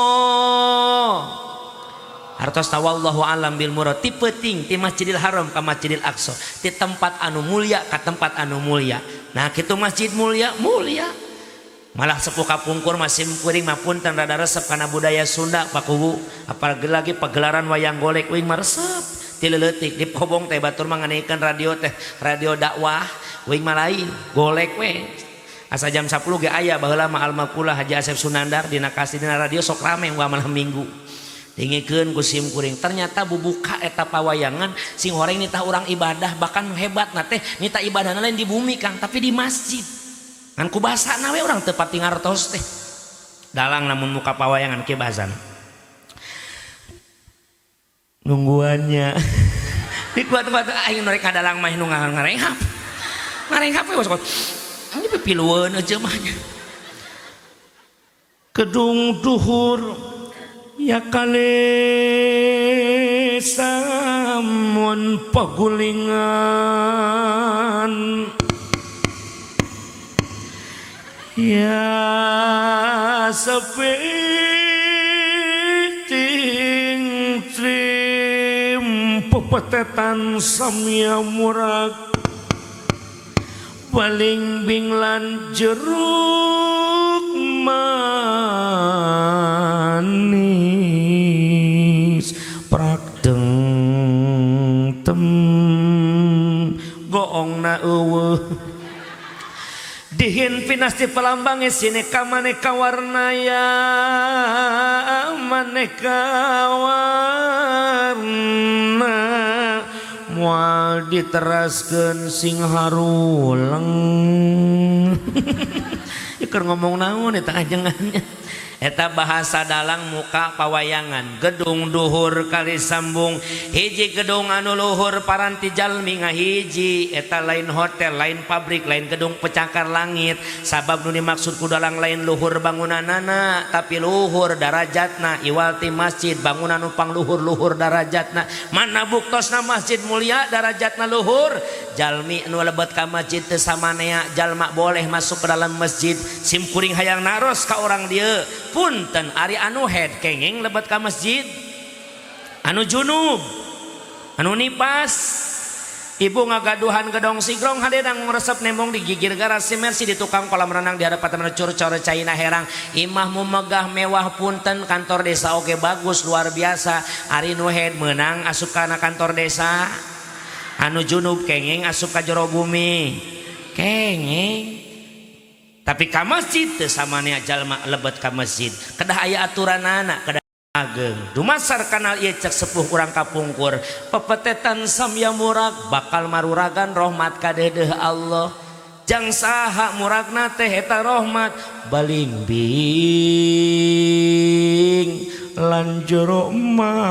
Hartos tawallahu alam bil murad. Ti peuting ti Masjidil Haram ka Masjidil Aqsa. Ti tempat anu mulia ka tempat anu mulia. Nah kitu masjid mulia mulia. Malah sepuh kapungkur masih kuring mah punten rada resep kana budaya Sunda Pak Kuwu. Apalagi lagi pagelaran wayang golek uing mah resep. Ti leutik di pobong teh batur mah nganekeun radio teh radio dakwah uing mah lain golek we. Asa jam 10 ge aya baheula mah Almakulah Haji Asep Sunandar dina kasih dina radio sok rame unggal malam Minggu. Dingikeun ku sim kuring ternyata bubuka eta pawayangan sing horeng nitah urang ibadah bahkan hebatna teh nitah ibadahna lain di bumi Kang tapi di masjid. Ngan ku basana we urang teu pati ngartos teh. Dalang namun muka pawayangan kieu bahasana. Nungguannya. Dikuat-kuat aing nu rek kadalang mah nu ngarenghap. Ngarenghap we bos. Ini pipilueun aja mah nya. Kedung duhur ya kale samun pagulingan ya sepiting trim pepetetan samya murag baling binglan jeruk manis prakdeng tem goongna eueuh dihin pinas di pelambange sineka maneka warna ya maneka warna moal diteraskeun sing haruleng. Ieu keur ngomong naon eta ajengannya. Eta bahasa dalang muka pawayangan gedung duhur kali sambung hiji gedung anu luhur paranti jalmi ngahiji eta lain hotel lain pabrik lain gedung pecakar langit sabab nu dimaksud ku dalang lain luhur bangunanana tapi luhur darajatna iwal ti masjid bangunan nu pangluhur-luhur darajatna mana buktosna masjid mulia darajatna luhur jalmi nu lebet ka masjid teu samanea jalma boleh masuk ke dalam masjid sim kuring hayang naros ka orang dieu punten ari anu head kengeng lebet ka masjid anu junub anu nipas ibu ngagaduhan gedong sigrong hadedang resep nembong di gigir garasi Mercy di tukang kolam renang di hadapan teman cur-cur China herang imahmu megah mewah punten kantor desa oke bagus luar biasa ari nu head menang asup kana kantor desa anu junub kengeng asup ka jero bumi kengeng tapi ka masjid teu samanea jalma lebet ka masjid kedah aya aturanana kedah ageng dumasar kanal ieu cek sepuh urang kapungkur pepetetan samya murag bakal maruragan rahmat kadeudeuh Allah jang saha muragna teh eta rahmat balingbing lan jero manis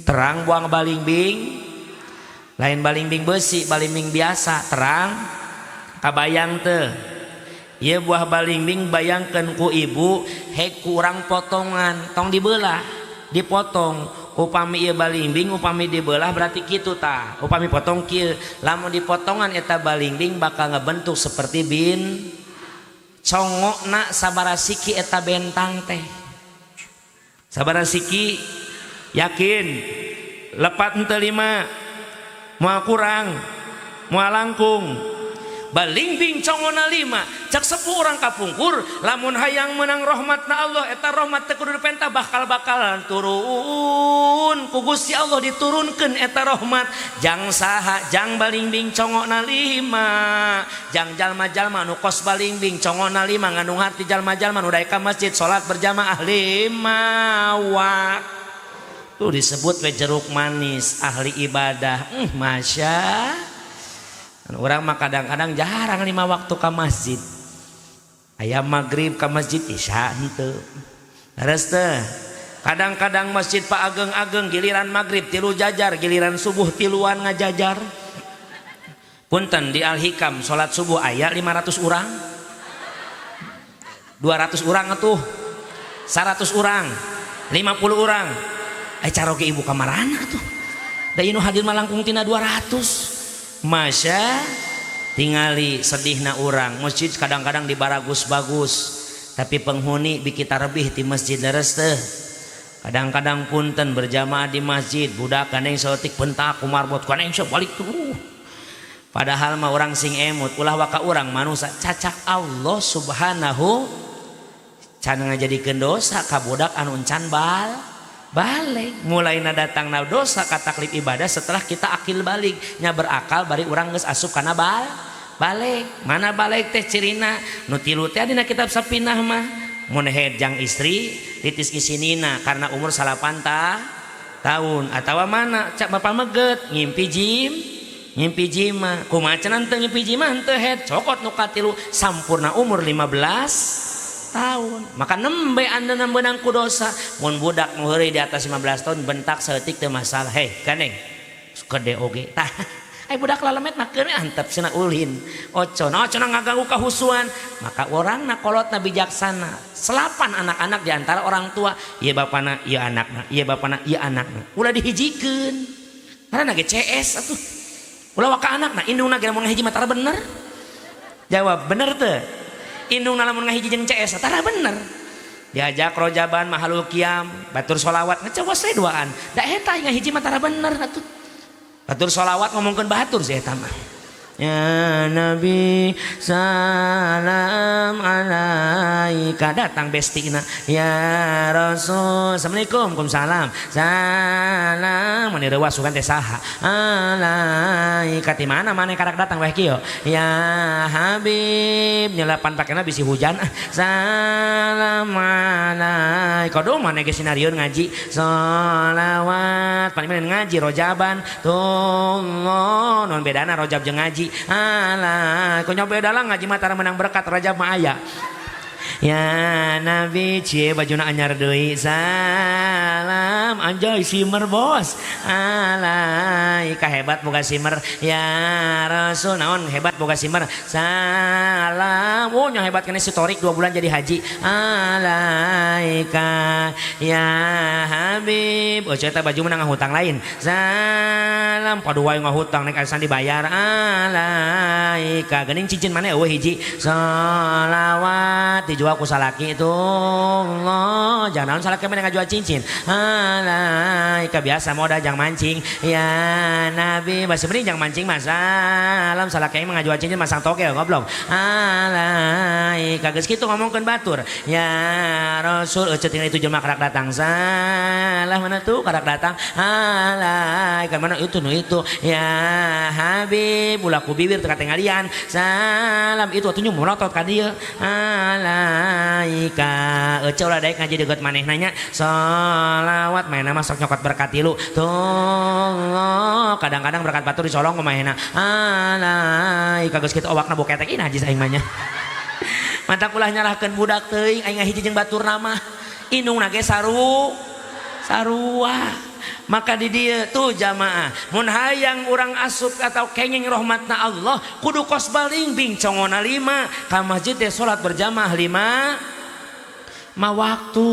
terang buang balingbing lain balingbing besi balingbing biasa terang kabayang teu ieu buah balingbing bayangkeun ku ibu hek kurang potongan tong dibelah dipotong upami ieu balingbing upami dibelah berarti kitu tah upami potong kieu lamun dipotongan eta balingbing bakal ngebentuk seperti bin congokna sabaraha siki eta bentang teh sabaraha siki yakin lepat henteu lima moal kurang moal langkung balingbing congona lima cek sepuh urang kapungkur lamun hayang menang rahmatna Allah eta rahmat teu kudu dipenta bakal-bakalan turun ku Gusti Allah diturunkeun eta rahmat jang saha jang balingbing congona lima jang jalma-jalma nu kos balingbing congona lima ngandung harti jalma-jalma nu daek ka masjid salat berjamaah lima waktu tuh disebut we jeruk manis ahli ibadah masya orang mah kadang-kadang jarang lima waktu ke masjid ayam maghrib ke masjid isya henteu leres teh kadang-kadang masjid Pak Ageng-ageng giliran maghrib tilu jajar giliran subuh tiluan ngajajar punten di Al Hikam salat subuh aya 500 orang 200 orang atuh 100 orang 50 orang caroge ibu kamarana tuh da inu hadir mah langkung tina 200 masya tingali sedihna urang masjid kadang-kadang dibaragus-bagus tapi penghuni bikin tarbih di masjid leres teh kadang-kadang punten berjamaah di masjid budak gandeng saeutik bentak kumarbot gandeng balik tuh padahal mah urang sing emut ulah waka urang manusia cacak Allah subhanahu can ngajadikeun dosa ka budak anu encan balik mulai datang na dosa ka taklif ibadah setelah kita akil balik nya berakal bari urang geus asup kana balik mana balik teh cirina nu tilu teh dina kitab Sapinah mah mun head jang istri titis isinina karena umur 8 tahun atawa mana cak bapak meget ngimpi jim ngimpi jima kumaha cenah teu ngimpi jima henteu head cokot nu katilu sampurna umur 15 tahun maka nembe anda nembenang ku dosa mun budak nu heureuy di atas 15 tahun bentak saeutik teu masalah heh gandeng gede oge tah ai budak lalemet mah keun antep cenah ulin ocon ocon ngaganggu kahusuan maka orangna kolotna bijaksana selapan anak-anak di antara orang tua ieu bapana ieu anakna ieu bapana ieu anakna ulah dihijikeun karena ge CS atuh ulah waka anakna indungna ge lamun ngahiji mah tara bener jawab bener teu indungna lamun ngahiji jeung CS tara bener diajak rojaban mahalul qiyam batur sholawat ngecawas we duaan da eta ngahiji mah tara bener atuh batur sholawat ngomongkeun batur sih eta mah ya Nabi salam alaika datang bestina ya Rasul assalamualaikum waalaikumsalam salam mun reuwas sugan teh saha alaika ti mana maneh karak datang weh kieu ya Habib nyelapan pakena bisi hujan salam alaika Kodo mana ge sinarieun ngaji sholawat paling ngaji rojaban tuh non bedana rojab jeung ngaji alah kunya beda lah ngaji mah tara menang berkat rojab mah aya. Ya Nabi cie bajuna anyar deui salam anjay simer bos alai kahebat boga simer ya Rasul naon hebat boga simer salam oh nya hebat kene si Torik 2 bulan jadi haji alaika ya Habib oh eta baju menang ngahutang lain salam padu wae ngahutang nek asan dibayar alaika geuning cincin mana eueuh hiji sholawat dijual ku salaki itu Allah jangan naon salaki mah ngajual cincin alaika biasa modal jang mancing ya Nabi masih mending jang mancing mah salam salaki mah ngajual cincin masang togel goblok alaika geus kitu ngomongkeun batur ya Rasul euceut tinggal itu jelema karak datang salah mana tuh karak datang alaika mana itu nu itu ya Habib ulah ku bibir teu katinggalian salam itu atuh melotot ka dieu alaika ece ulah daek ngaji deukeut manehna nya sholawat manehna mah sok nyokot berkat tilu tuh kadang-kadang berkat batur dicolong ku manehna alaika geus kitu owakna boketek ina haji aing mah nya mantak ulah nyalahkeun budak teuing aing ngahiji jeung baturna mah indungna ge sarua maka di dieu tuh jamaah mun hayang urang asup atau kenging rahmatna Allah kudu kos balingbing congona 5 ka masjid teh salat berjamaah 5 ma waktu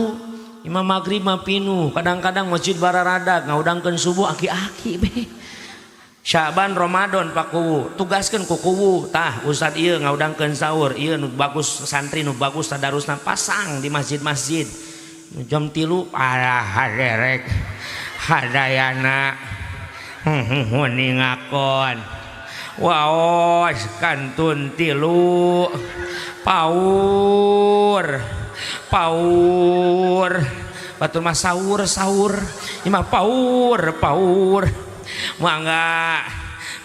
imam maghrib mah pinuh kadang-kadang masjid bararadag ngaudangkeun subuh aki-aki be Syaban Ramadan Pak Kuwu tugaskeun ku kuwu tah ustad ieu ngaudangkeun sahur ieu nu bagus santri nu bagus tadarusna pasang di masjid-masjid jam 3 alah haderek hadayana huningakon waos kantun 3 paur paur batur mah sahur sahur ieu mah paur paur mangga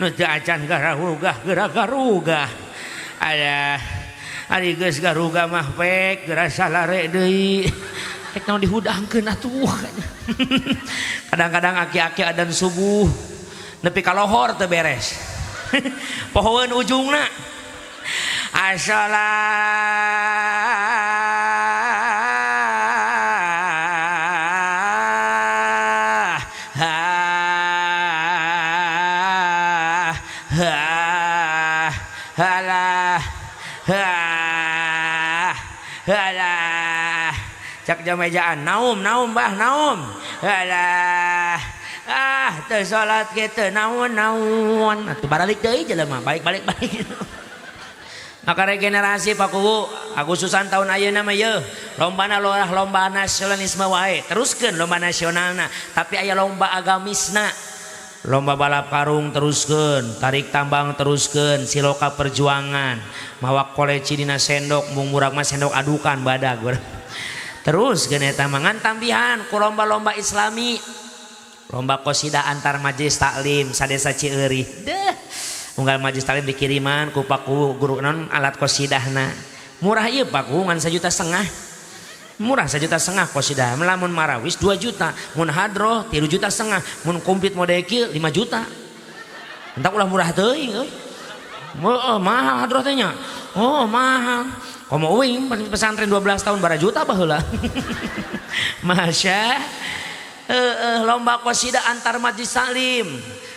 nu teu acan garugah geura garugah aya ari geus garugah mah pek geura salare deui rek naon dihudangkeun atuh. Kadang-kadang aki-aki adan subuh nepi ka lohor teu beres. Pohoeun ujungna. Asalah ha ha halah ha halah cak jamejaan naum naum bah naum halah ah teu salat ge teu naon naon atuh baralik deui jelema balik balik balik. Maka regenerasi Pak Kuwu Agustusan tahun ayeuna mah yeuh lombana lorah lomba nasionalisme wae teruskeun lomba nasionalna tapi aya lomba agamisna lomba balap karung teruskeun tarik tambang teruskeun siloka perjuangan mawa koleci dina sendok mung murag mah sendok adukan badag terus geun eta mah ngan tambihan ku lomba-lomba islami lomba qasidah antar majelis taklim sadesa Cieurih deh unggal majelis taklim dikiriman ku Pak Kuwu guru non alat qasidahna murah ieu Pak Kuwu ngan 1,5 juta murah 1,5 juta qasidah lamun marawis 2 juta mun hadroh 3,5 juta mun komplit model kieu 5 juta entak ulah murah teuing euy mahal hadroh teh nya oh mahal komo uing pesantren 12 tahun bara juta baheula. Masya lomba qasidah antar majelis taklim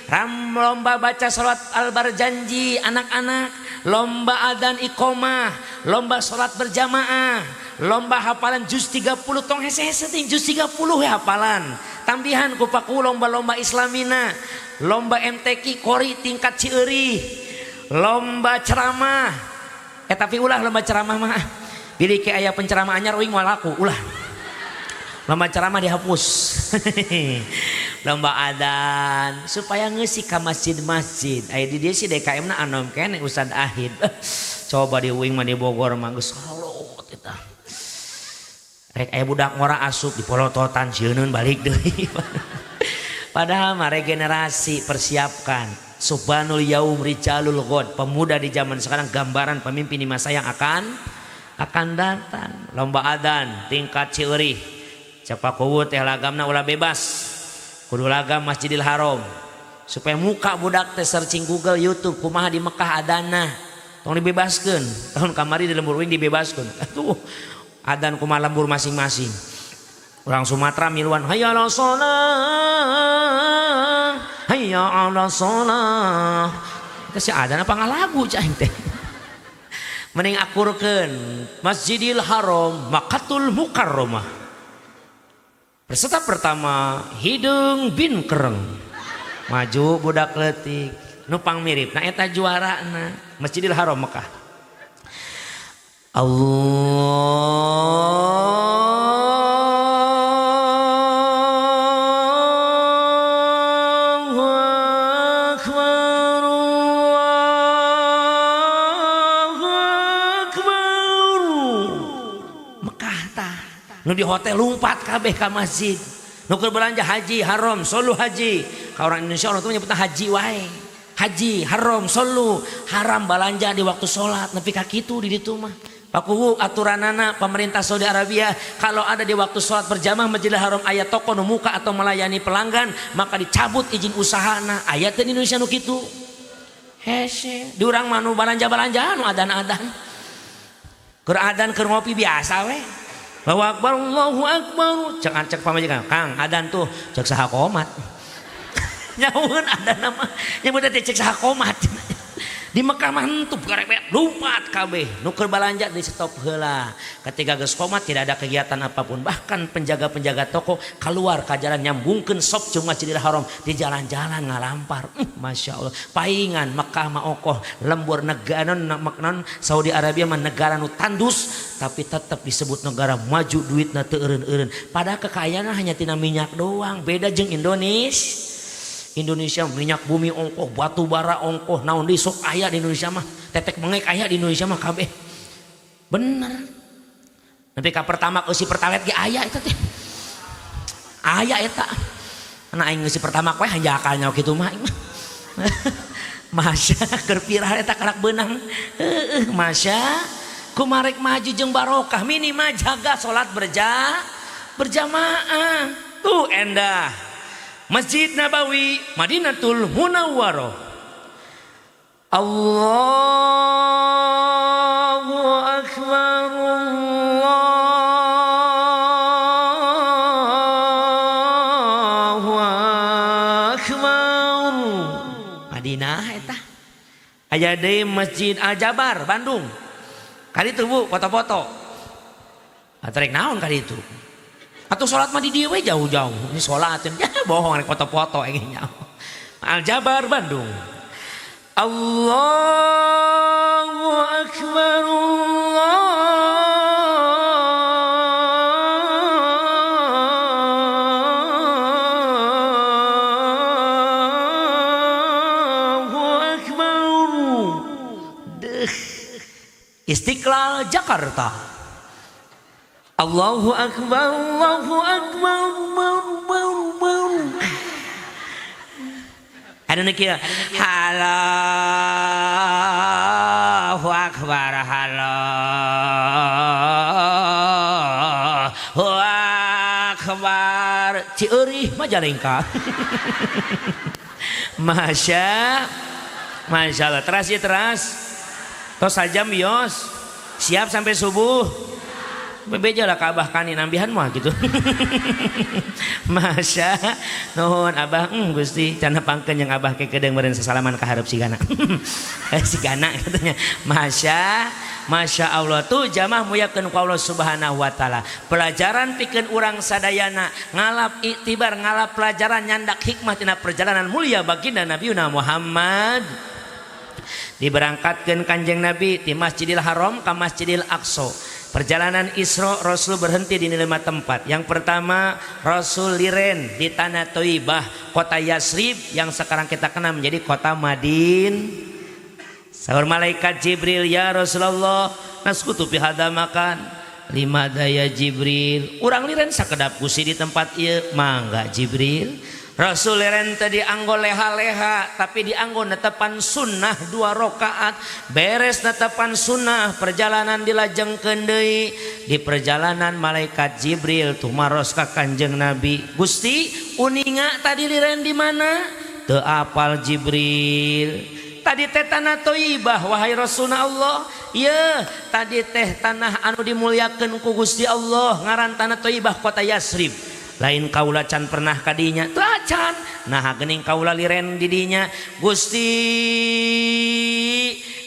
ram lomba baca salat al-barjanji anak-anak lomba adzan iqomah lomba salat berjamaah lomba hafalan juz 30 tong hese-hese ting juz 30 ya hafalan tambihan ku Pak Kuwu lomba-lomba islamina lomba MTQ kori tingkat Cieurih lomba ceramah tapi ulah lomba ceramah mah bilih ke aya penceramah anyar uing moal laku ulah lomba ceramah dihapus. Lomba adzan supaya ngeusi ka masjid-masjid aya di dieu si DKM na anom keneh Ustad Ahid. Coba di uing mah di Bogor mah geus kolot eta rek aya budak ngora asup dipolototan sieuneun balik deui. Padahal mah regenerasi persiapkan subhanul yaum rijalul ghad pemuda di zaman sekarang gambaran pemimpin di masa yang akan datang lomba adzan tingkat Cieurih Cek Pak Kuwu teh lagamna ulah bebas. Kudu lagam Masjidil Haram. Supaya muka budak teh searching Google, YouTube kumaha di Mekah adana. Tong dibebaskeun. Tahun kamari di lembur uing dibebaskeun. Atuh adan kumaha lembur masing-masing. Orang Sumatera miluan hayya 'ala shalah, hayya 'ala shalah. Teh si adan apa ngalagu cai teh. Mending akurkeun Masjidil Haram Makkatul Mukarramah. Peserta pertama hidung bin kereng. Maju budak leutik nupang mirip na eta juarana Masjidil Haram Mekah. Allahu akbar, Allahu akbar. Mekah tah nu di hotel lumpat kabeh ka masjid. Nu keur belanja haji haram solu haji. Ka orang Indonesia orang tuh menyebutna haji wae. Haji haram solu haram balanja di waktu sholat nepi ka kitu di ditu mah. Pak Kuwu aturanana pemerintah Saudi Arabia kalau ada di waktu sholat berjamaah Masjidil Haram aya toko nu muka atau melayani pelanggan maka dicabut izin usahana. Aya teh di Indonesia nu kitu. Hese di urang mah nu balanja-balanja nu adan-adan. Keur adan keur ngopi biasa we. Allahu akbar Allahu akbar. Cek cek pamajikan, Kang adan tuh cek saha komat. Nyaun adan mah nyebutna teh cek saha komat. Di Mekah mah henteu garebet lumpat kabeh. Nu keur balanja di stop heula. Ketika geus komat tidak ada kegiatan apapun. Bahkan penjaga-penjaga toko keluar ka jalan nyambungkeun sop jeung Masjidil Haram di jalan-jalan ngalampar. Masya Allah. Paingan Mekah mah okoh lembur negara non Saudi Arabia mah negara nu tandus tapi tetap disebut negara maju duitna teu eureun-eureun. Padahal kekayaan hanya tina minyak doang. Beda jeung Indonesia. Indonesia minyak bumi ongkoh, batu bara ongkoh, naon deui sok aya di Indonesia mah, tetek bengek aya di Indonesia mah kabeh. Bener. Nepi ka pertama eusi pertalite ge aya eta teh. Aya eta. Nah aing eusi pertama we hanjakal nya kitu mah aing mah. Masya keur pirah eta karak beunang. Heueuh masya kumarek maju jeung barokah minimal jaga salat berjamaah. Tuh endah. Masjid Nabawi Madinatul Munawwarah. Allahu akbar, Allahu akbar. Madinah eta. Aya deui Masjid Al Jabar Bandung. Kali itu Bu foto-foto. Atrek naon kali itu? Atau sholat mah di dieu we jauh-jauh. Ini sholat ya bohong rek foto-foto engeh nyaho. Al Jabar Bandung. Allahu akbar, Allahu akbar. Deh. Istiqlal Jakarta. Allahu akbar, Allahu akbar, akbar. Ada nu kieu, Allahu akbar, Allahu akbar. Cieurih Majalengka. Masya, Masya Allah. Teras ya teras. Tos sajam bios. Siap sampai subuh. Bebeja lah ka abah kani nambihan mah gitu. Masya nuhun abah, Gusti can pangkeun jeung abah kekedeung meureun sasalaman ka hareup sigana. Sigana katanya. Masya, Masya Allah tuh jamaah muyakeun ku Allah Subhanahu wa taala. Pelajaran pikeun urang sadayana ngalap iktibar ngalap pelajaran nyandak hikmah tina perjalanan mulia baginda Nabiuna Muhammad. Diberangkatkeun Kanjeng Nabi di Masjidil Haram ka Masjidil Aqsa. Perjalanan Isra Rasul berhenti di 5 tempat. Yang pertama Rasul liren di tanah Thaibah, kota Yasrib yang sekarang kita kenal menjadi kota Madin. Sahur malaikat Jibril, ya Rasulullah, naskutu fi hadza makan. Lima daya Jibril, urang liren sakedap gusi di tempat ieu, mangga Jibril. Rasul liren teh dianggo leha-leha tapi dianggo netepan sunnah 2 rakaat. Beres netepan sunnah perjalanan dilajengkeun deui. Di perjalanan malaikat Jibril tumaros ka Kanjeng Nabi. Gusti, uninga tadi liren di mana? Teu apal Jibril. Tadi teh tanah Thaibah wahai Rasulullah Allah. Ye, tadi teh tanah anu dimuliakeun ku Gusti Allah ngaran tanah Thaibah kota Yasrib. Lain kaula can pernah kadinya, teu acan. Nah geuning kaula liren di dinya. Gusti,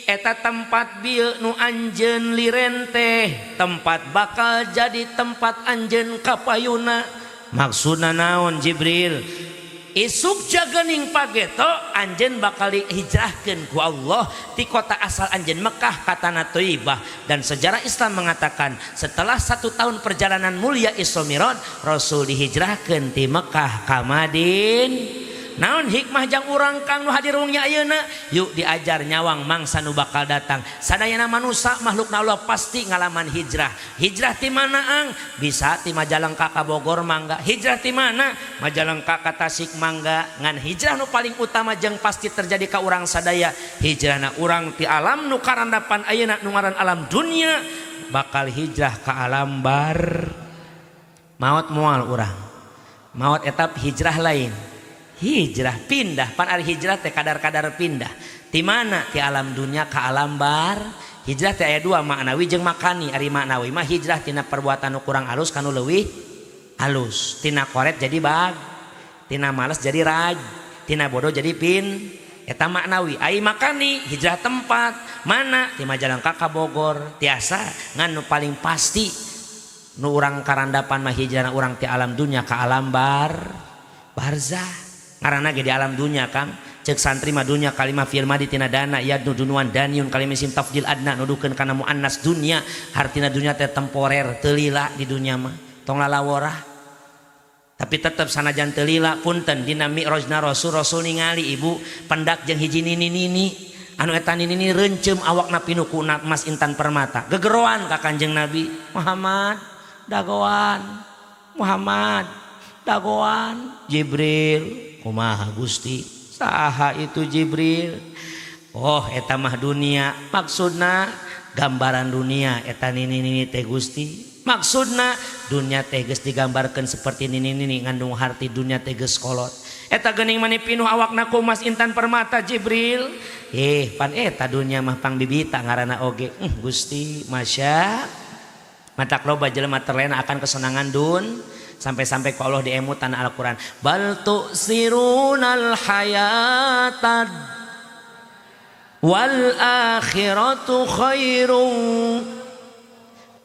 eta tempat bieu nu anjeun liren teh tempat bakal jadi tempat anjeun kapayuna. Maksudna naon Jibril? Isuk jagening pageto anjeun bakal dihijrahkeun ku Allah ti kota asal anjeun Mekah ka tanah Thaibah. Dan sejarah Islam mengatakan setelah 1 tahun perjalanan mulia Isra Mi'raj, Rasul dihijrahkeun ti Mekah ka Madinah. Naon hikmah jang urang kang nu hadir wong nya ayeuna? Yuk diajar nyawang mangsa nu bakal datang. Sadayana manusia makhlukna Allah pasti ngalaman hijrah. Hijrah ti mana ang? Bisa ti Majalengka ka Bogor mangga. Hijrah ti mana? Majalengka ka Tasik mangga. Ngan hijrah nu paling utama jeung pasti terjadi ka urang sadaya, hijrahna urang ti alam nu karandapan ayeuna nu ngaran alam dunia bakal hijrah ka alam bar. Maot moal urang. Maot etap hijrah lain. Hijrah pindah, pan ari hijrah teh kadar-kadar pindah. Ti mana? Ti alam dunia ka alam bar. Hijrah teh aya 2 maknawi jeung makani. Ari maknawi mah hijrah tina perbuatan nu kurang alus kanu leuwih alus. Tina koret jadi bag, tina males jadi raj, tina bodoh jadi pin. Eta maknawi. Ai makani hijrah tempat mana? Ti Majalengka ka Bogor. Tiasa ngan nu paling pasti nu urang karandapan mah hijrahna urang ti alam dunia ka alam bar barzah. Karena ge di alam dunia kang cek santri mah dunia kalimah fi'il madi tina dana yadnu dunuan daniun kalimah isim tafdil adna nuduhkeun kana muannas dunia hartina dunia teh temporer teu lila di dunia mah tong lalaworah. Tapi tetep sanajan teu lila punten dina mi'rajna rasul, rasul ningali ibu pendak jeung hiji nini-nini anu eta nini-nini reuncem awakna pinuh ku emas intan permata gegeroan ka Kanjeng Nabi Muhammad dagoan Muhammad dagoan. Jibril kumaha Gusti saha itu Jibril? Oh eta mah dunia, maksudna gambaran dunia eta nini-nini teh Gusti. Maksudna dunia teh geus digambarkeun seperti nini-nini ngandung harti dunia teh geus kolot. Eta geuning mani pinuh awakna ku emas intan permata Jibril. Pan eta dunia mah pangbibita ngaranna oge. Gusti masya matak loba jelema terlena akan kesenangan dun sampai-sampai ku Allah diemut tanah Al-Quran. Bal tu'sirunal hayatad wal akhiratu khairum.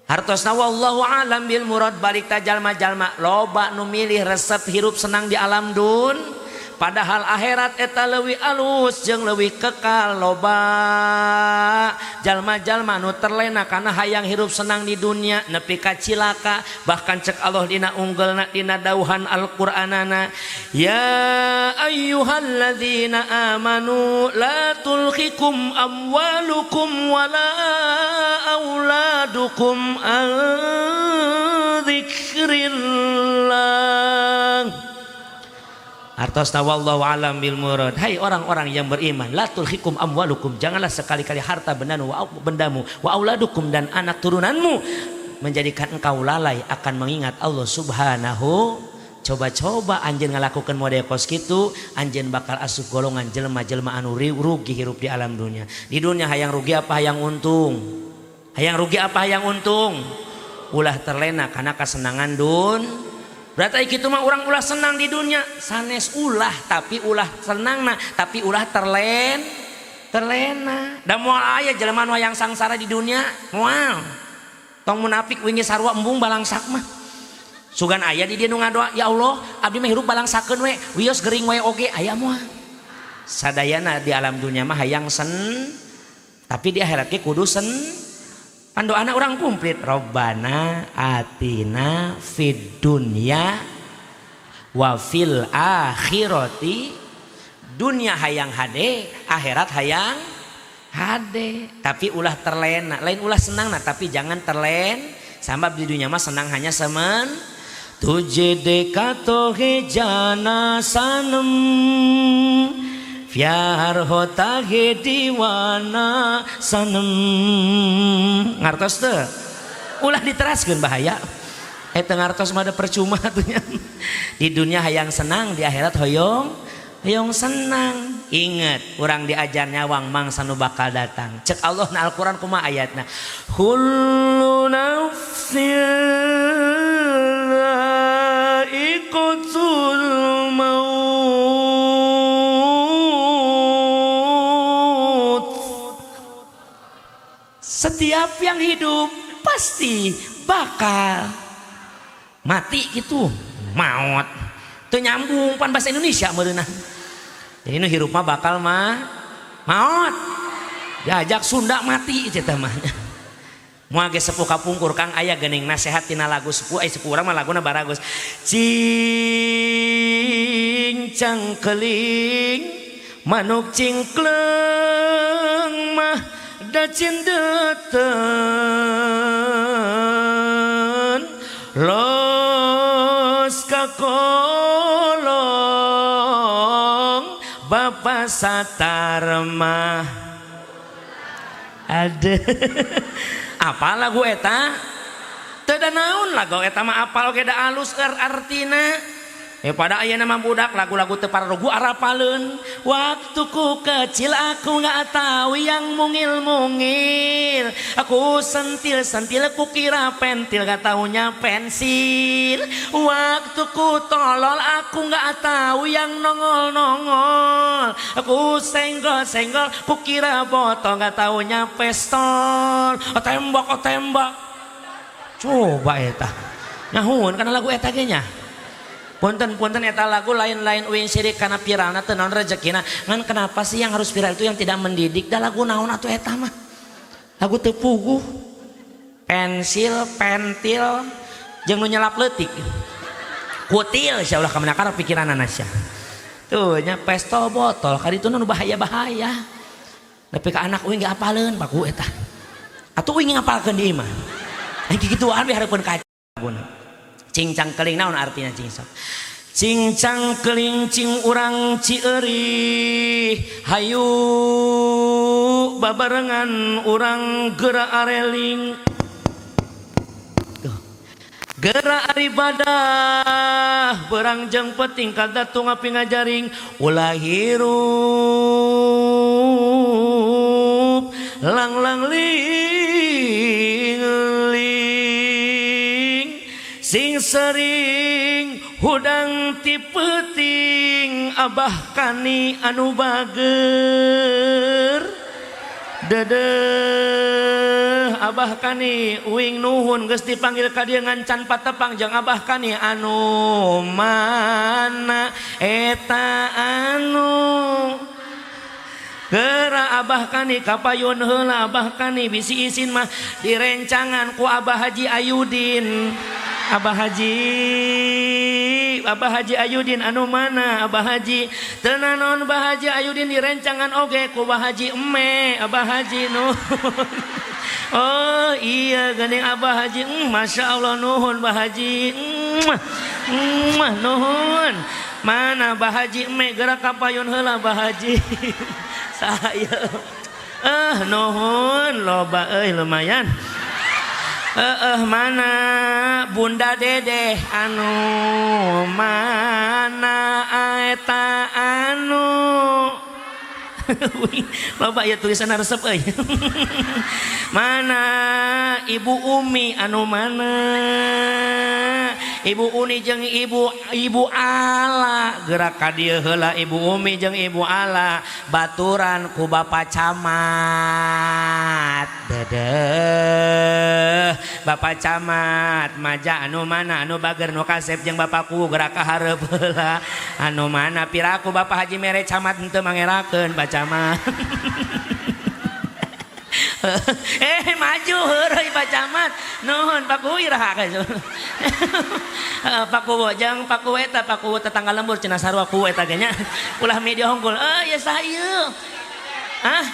Hartosna wallahu alam bil murad balik ta jalma-jalma loba nu milih resep hirup senang di alam dun padahal akhirat eta leuwih alus jeung leuwih kekal. Loba jalma-jalma nu terlena kana hayang hirup senang di dunia nepi ka cilaka. Bahkan cek Allah dina unggelna dina dauhan Al-Qur'anana, ya ayyuhalladzina amanu la tulhikum amwalukum wala auladukum an dzikrillah. Artosna wallahu alam bil murad. Hai orang-orang yang beriman, la tulhikum amwalukum, janganlah sekali-kali harta bendamu wa auladukum dan anak turunanmu menjadikan engkau lalai akan mengingat Allah Subhanahu. Coba-coba anjeun ngalakukeun model kos kitu, anjeun bakal asup golongan jelema-jelema anu rugi hirup di alam dunia. Di dunia hayang rugi apa hayang untung? Hayang rugi apa hayang untung? Ulah terlena karena kesenangan dun. Berarti kitu mah urang ulah senang di dunia, sanes ulah tapi ulah senangna, tapi ulah terlena. Da moal aya jelema nu hayang sangsara di dunia, moal. Tong munafik wingi sarua embung balangsak mah. Sugan aya di dieu nu ngadoa, ya Allah, abdi mah hirup balangsakeun we, wios gering we oge aya moal. Sadayana di alam dunia mah hayang sen, tapi di akhirat ge kudu sen. Pandoana orang komplit, Robbana atina fid dunya wa fil akhirati. Dunia hayang hade, akhirat hayang hade, tapi ulah terlena, lain ulah senang nah, tapi jangan terlen. Sabab di dunia mah senang hanya semen. तुझे देखा तो है जाना सनम प्यार होता है दीवाना सनम. Ngartos teu? Ulah diteraskeun bahaya. Eta ngartos mah da percuma atuh nya. Di dunia hayang senang, di akhirat hoyong hoyong senang. Ingat, urang diajar nyawang mangsa nu bakal datang. Cek Allah na Al-Qur'an kumaha ayatna? Kullu nafsin dha'iqatul maut. Setiap yang hidup pasti bakal mati gitu, maut. Teu nyambung pan bahasa Indonesia meureunna. Jadi nu hirup mah bakal mah maut. Diajak Sunda mati eta mah. Moal ge sepuh kapungkur Kang aya geuning nasehat tina lagu sepuh, ai sepuh urang mah laguna baragus. Cing cangkeling manuk cingkleung mah da cindeuten los kakolong Bapak Satarmah. Ada apa lagu eta? Teu da naon lagu eta mah apal oge da alus artina. Pada ayeuna mah budak lagu-lagu teu pararugu arapaleun. Waktuku kecil aku nggak tahu yang mungil-mungil. Aku sentil-sentil aku kira pentil gak taunya pensil. Waktuku tolol aku nggak tahu yang nongol-nongol. Aku senggol-senggol ku kira botol gak taunya pistol. Oh, tembak, oh tembak. Coba eta. Nyahueun kana lagu eta ge nya. Punten-punten eta lagu lain-lain uing sirik kana viralna teu naon rezekina. Ngan kenapa sih yang harus viral itu yang tidak mendidik? Da lagu naon atuh eta mah? Lagu teu puguh. Pensil, pentil jeung nu nyelap leutik. Kutil sia ulah ka mana pikiranana sia. Tuh nya pestol botol kaditu nu bahaya-bahaya. Nepi ka anak uing ge apaleun paku eta. Atuh uing ngapalkeun di imah. Ai kikituan we hareupeun kaca laguna. Cincang keling naon artinya cincang? Cincang keling cing urang cieurih hayu babarengan urang geura areling. Tuh. Geura ibadah berang jeung penting kada ngapi ngajaring ulah hirup lang-lang ling ling sing sering hudang ti peuting abah kani anu bager dedeh abah kani uing nuhun geus dipanggil ka dieu ngancan patepang jeung abah kani anu mana eta anu geura abah kani kapayun heula abah kani bisi isin mah direncangan ku Abah Haji Ayudin. Abah Haji Ayudin anu mana Abah Haji teu naon Abah Haji Ayudin direncangan oge ku Abah Haji Eme Abah Haji nuhun. Oh iya geuning Abah Haji, Masya Allah nuhun Abah Haji, nuhun. Mana Abah Haji Eme geura kapayun heula Abah Haji. Saya nuhun loba euy lumayan. Mana Bunda Dedeh anu mana eta anu loba ya tulisan resep euy. Mana Ibu Umi anu mana Ibu Uni jeung Ibu Ala geura ka dieu heula Ibu Umi jeung Ibu Ala baturan ku Bapak Camat dedeh Bapak Camat maja anu mana anu bager nu kasep jeung bapakku geura ka hareup heula anu mana piraku Bapak Haji mere camat henteu mangerakeun Pak Camat. Maju heureuy Pak Camat nuhun Pak Kuwu iraha ka Pak Kuwu jeung Pak Kuwu eta Pak Kuwu tetangga lembur cenah sarua kuwu eta ge nya ulah media hongkul ya saha ieu ah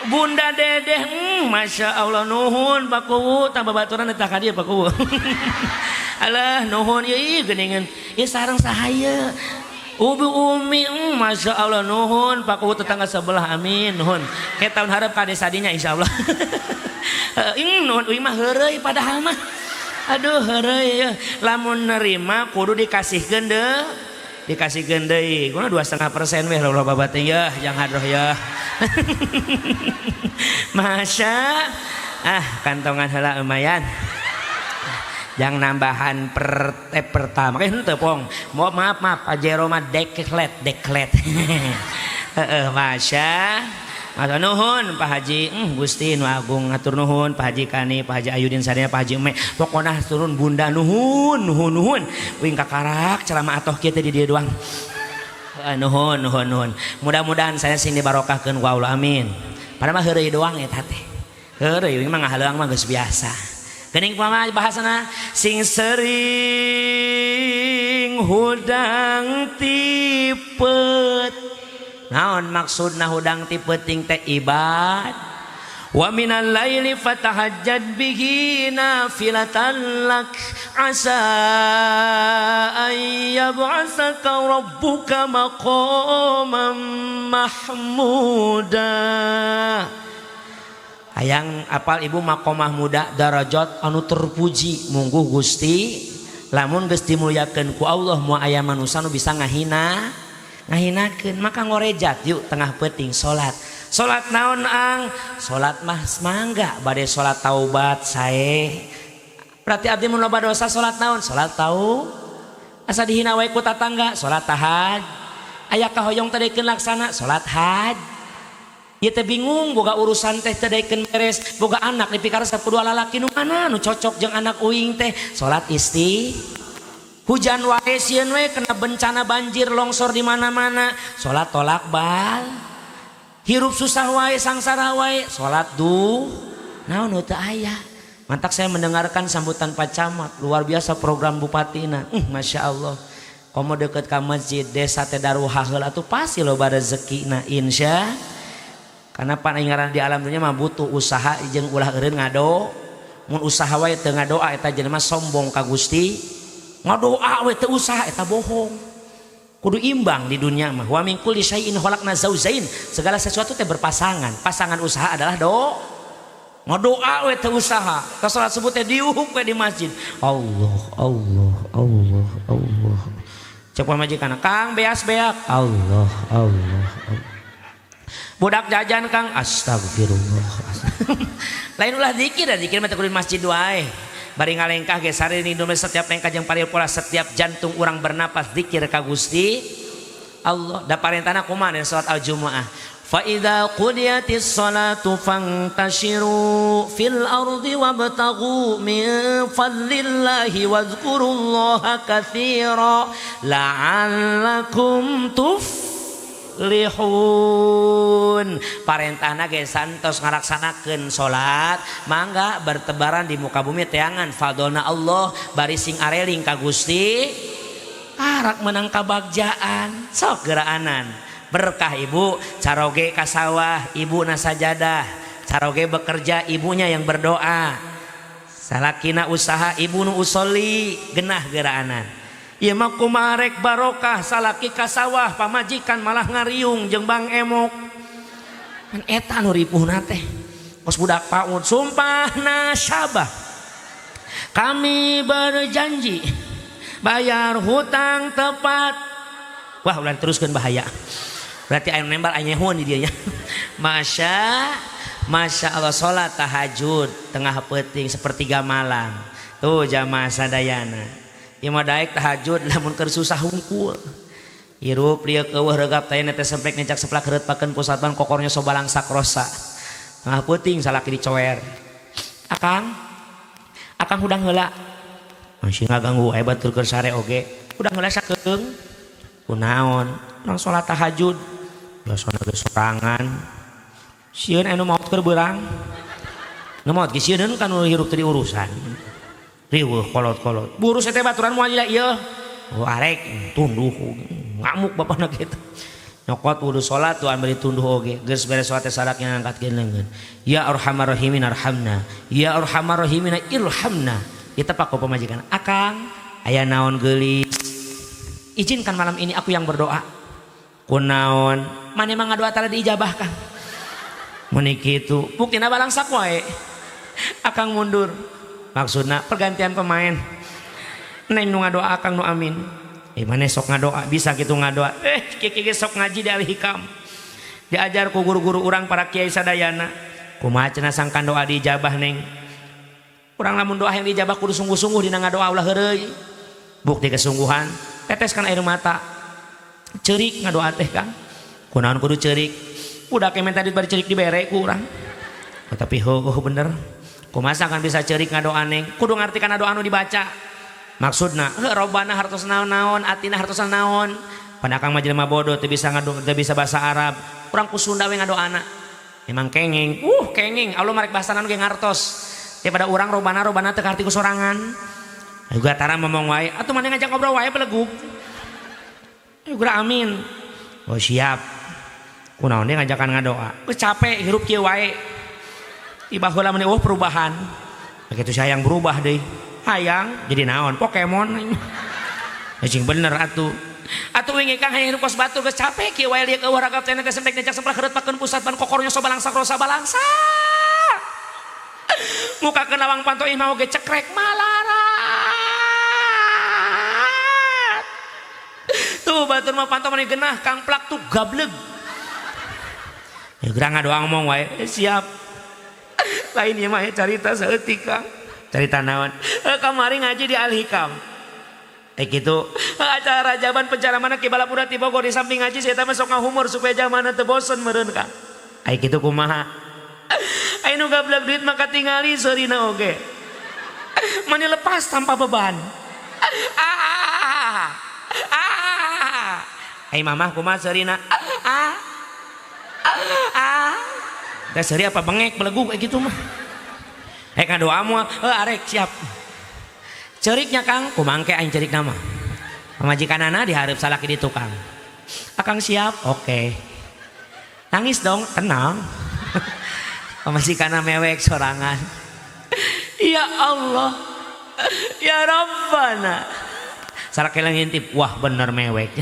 Bunda Dedeh, Masya Allah nuhun Pak Kuwu tambah baturan eta ka dieu Pak Kuwu. Alah nuhun ieu geuningan. Ieu sareng saha? Ubi umi, Masya Allah nuhun Pak Kuwu tetangga sebelah, amin nuhun. Kayak tahun harap kade sadinya insya Allah. Nuhun uing mah heureuy padahal mah. Aduh heureuy ya. Lamun nerima kudu dikasihkeun deui. Dikasihkeun deui. Kumaha 2,5% weh loba babating ya, jang hadroh ya. Masya ah kantongan heula lumayan. Yang nambahan per pertama kan henteu pong. Maaf maaf Pajero mah deklet deklet. Heeh masya. Masa nuhun Pak Haji, Gusti nu agung ngatur nuhun Pak Haji Kani, Pak Haji Ayudin sadaya, Pak Haji Eme. Pokona turun bunda nuhun nuhun nuhun. Uing kakarak ceramah atoh kieu teh di dieu doang. Nuhun nuhun nuhun. Mudah-mudahan saya sing dibarokahkeun ku Allah amin. Padahal mah heureuy doang eta teh. Heureuy uing mah ngahaleuang mah geus biasa. Geuning kumaha bahasana sing sering hudang tipet. Naon maksudna hudang tipeuting teh ibad. Wa minal laili fatahajjad bihi nafilatan lak asa an yab'atsaka rabbuka maqaman mahmuda. Hayang apal ibu maqamah muda darajat anu terpuji mungguh Gusti lamun geus dimuliakeun ku Allah moal aya manusa nu bisa ngahina ngahinakeun maka ngorejat yuk tengah peuting salat. Salat naon ang? Salat mah mangga bade salat taubat sae. Berarti abdi mun loba dosa salat naon? Salat tau. Asa dihina wae ku tatangga salat tahaj. Aya kahoyong teh daekeun laksana salat haj. Ieu teh bingung boga urusan teh teu daekeun beres, boga anak dipikaresep ku dua lalaki nu mana nu cocok jeung anak uing teh salat isti. Hujan wae sieun we kena bencana banjir longsor di mana-mana, salat tolak bal. Hirup susah wae sangsara wae, salat duh. Naon nu teu aya. Mantak saya mendengarkan sambutan Pak Camat, luar biasa program bupatina. Masya Allah. Komo deket ka masjid desa teh daruhah heula atuh pasti loba rezekina insya. Karena pangaran di alam dunia mah butuh usaha jeung ulah eureun ngado. Mun usaha wae teu ngadoa eta jelema sombong ka Gusti. Ngadoa we teu usaha eta bohong. Kudu imbang di dunia mah. Wa min kulli syai'in khalaqna zaujain. Segala sesuatu teh berpasangan. Pasangan usaha adalah do. Ngadoa we teu usaha. Ka salat subuh teh diuhuk we di masjid. Allah Allah Allah Allah. Cek pamajikan, Kang beas beak. Allah Allah Allah. Budak jajan Kang, astagfirullah. Lain ulah zikir, zikir mah teh kudu di masjid wae. Bari ngalengkah ge sare ni dume setiap lengkah jeung paril pola setiap jantung urang bernapas zikir ka Gusti Allah. Da parentana kumaha dina salat al-jumuah? Fa idza qudiyatis salatu fantashiru fil ardi wabtaghu min fadlillahi wadhkurullaha katsira la'allakum tuflihun. Parentahna ge santos ngalaksanakeun salat mangga bertebaran di muka bumi teangan fadlna Allah bari sing areling ka Gusti arak menang kabagjaan sok geraanan berkah ibu caroge ka sawah ibu nasajadah caroge bekerja ibunya yang berdoa salakina usaha ibu nu usolli genah geraanan. Ieu mah kumarek barokah salaki ka sawah pamajikan malah ngariung jeung bang emok. Kan eta nu ripuhna teh. Kos budak PAUD sumpah nasabah. Kami berjanji bayar hutang tepat. Wah ulah teruskeun bahaya. Berarti aya nembal aya nyehuan di dieu nya. Masya Allah salat tahajud tengah peuting sepertiga malam. Tuh jamaah sadayana. Ieu mah daek tahajud lamun keur susah hungkul. Hirup lieu keueuh regap teh teh semplek necak seplak heureut pakeun pusatban kokornya sobalang sakrosa. Tengah peuting salaki dicoer. Akang, akang hudang heula. Masih ngaganggu wae batur keur sare oge. Hudang heula sakeung. Kunaon? Urang salat tahajud. Biasana ge sorangan. Sieun anu maot keur beurang. Nu maot ge sieun kan nu hirup teu diurusan. Riweuh kolot-kolot. Buru teh baturan moal lila ieu. Oh arek tunduh ngamuk bapana kitu. Nyokot wudu salat tuan bari tunduh oge. Geus beres salat teh salakna ngangkatkeun leungeun. Ya arhamar rahimin arhamna. Ya arhamar rahimin irhamna. Ditepak ku pamajikan. Akang Aya naon geulis? Izinkan malam ini aku yang berdoa. Kunaon? Mane mah ngadoa tara diijabah Kang. Mun kitu, buktina balangsak wae. Akang mundur. Maksudna pergantian pemain. Neng nu ngadoa akang nu amin. Mane sok ngadoa bisa kitu ngadoa. Kieu ge sok ngaji di Al-Hikam. Diajar ku guru-guru urang para kiai sadayana. Kumaha cenah sangkan doa diijabah neng? Urang lamun doa yang diijabah kudu sungguh-sungguh dina ngadoa ulah heureuy. Bukti kesungguhan, teteskan air mata. Ceurik ngadoa teh Kang. Kunaon kudu ceurik? Udah kemen tadi bari ceurik dibere ku urang. Oh, tapi heuh bener. Kumaha sangkan bisa ceurik ngadoa neng? Kudu ngarti kana doa anu dibaca. Maksudna, heuh robana hartos naon-naon, atina hartos naon. Pan akang mah jelema bodoh teu bisa ngadoa, teu bisa bahasa Arab. Urang ku Sunda we ngadoana. Emang kengeng, kengeng. Allah marek bahasa naon ge ngartos. Daripada urang robana robana teu karti ku sorangan. Juga tara ngomong wae, atuh maneh ngajak ngobrol wae belegug. Geura amin. Oh siap. Kunaon deui ngajakan ngadoa. Geus capek hirup kieu wae. Tiba heula meni eueuh perubahan. Begitu sayang berubah deui. Hayang jadi naon? Pokemon. Cing bener atuh. Atuh wingi Kang hayang hirup kos batur geus capek kieu wae lieur eueuh ragap teh teh sempek necak semplak heureut pakeun pusat ban kokornya so balangsak rosa balangsak. Muka ke lawang panto imah oge cekrek malarat. Tuh batur mah panto mani genah Kang plak tuh gableg. Ya geura ngadoa ngomong wae, siap. Lain ieu mah carita saeutik Kang. Carita naon? Kamari ngaji di Al-Hikam. Kitu acara rajaban pencaramana ki Balapura ti Bogor di samping ngaji saya mah sok ngahumor supaya jamana teu bosen meureun Kang. Ai kitu kumaha? Ai nu gablek duit mah katingali seurina oge. Mani lepas tanpa beban. Ai mamah kumaha seurina? Teh seuri apa bengek belegug kayak gitu mah. Ngadoa moal, arek siap. Ceriknya Kang, kumangke aing cerik nama. Pamajikanana dihareup salaki di tukang. Akang siap, oke. Nangis dong, tenang. Pamajikanna mewek sorangan. Ya Allah, ya Rabbana. Salaki ngintip, wah bener mewek.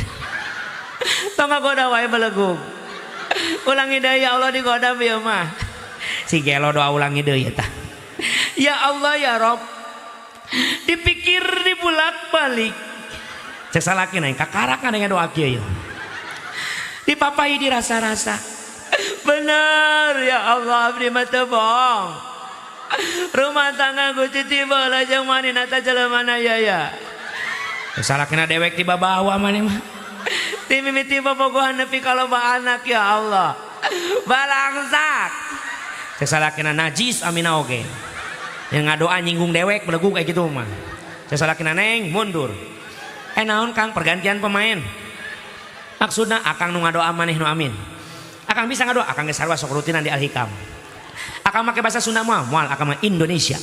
Tong ngagoda wae belegug. Ulangi deui ya Allah digoda ieu mah. Si gelo doa ulangi deui eta. Ya Allah ya Rabb. Dipikir dibulak-balik. Cek salaki naik kakarak dengan doa kieu. Dipapai dirasa-rasa. Bener ya Allah abdi mah teu bohong. Rumah tangga Gusti tiba lajeng manina ta jelema na ya ya. Salakina dewek tiba bawa maneh mah. Ti mimiti bobogohan nepi ka loba anak ya Allah. Balangsak. Cek salakina najis amina oge. Yang ngadoa nyinggung dewek belegug kayak gitu mah. Cek salakina neng mundur. Naon Kang pergantian pemain. Maksudna akang nu ngadoa maneh nu amin. Akang bisa ngadoa, akang geus sarua sok rutinan di Al-Hikam. Akang make bahasa Sunda moal, moal akang mah Indonesia.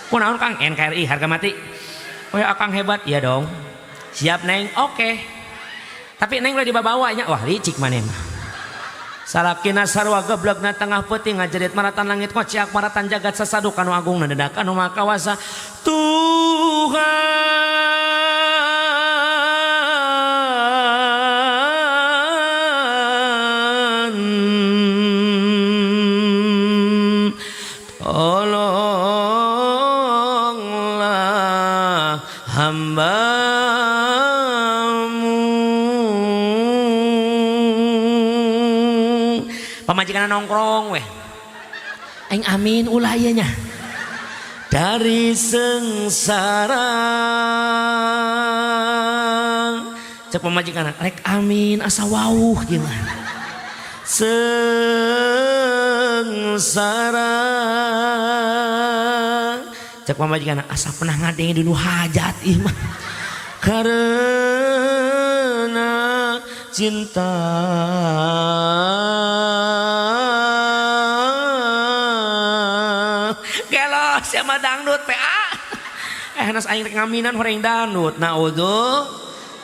Kunaon Kang NKRI harga mati. Oh ya akang hebat, iya dong. Siap neng, oke. Tapi neng ulah dibawa nya, wah licik maneh mah. Salakina sarua geblekna tengah peuting ngajerit maratan langit kociak maratan jagat sasadu kanu agung nededak anu maha kawasa. Tuhan tolonglah hambamu. Pamajikan nongkrong weh. Aing amin ulah ieu nya. Dari sengsara. Cek pamajikan rek amin asa wauh gimana. Sengsara. Cek pamajikan asa pernah ngadenge dulu hajat ieu mah. Karena cinta. Gelo siapa dangdut PA. Nas aing rek ngaminan horeng dangdut. Naudzu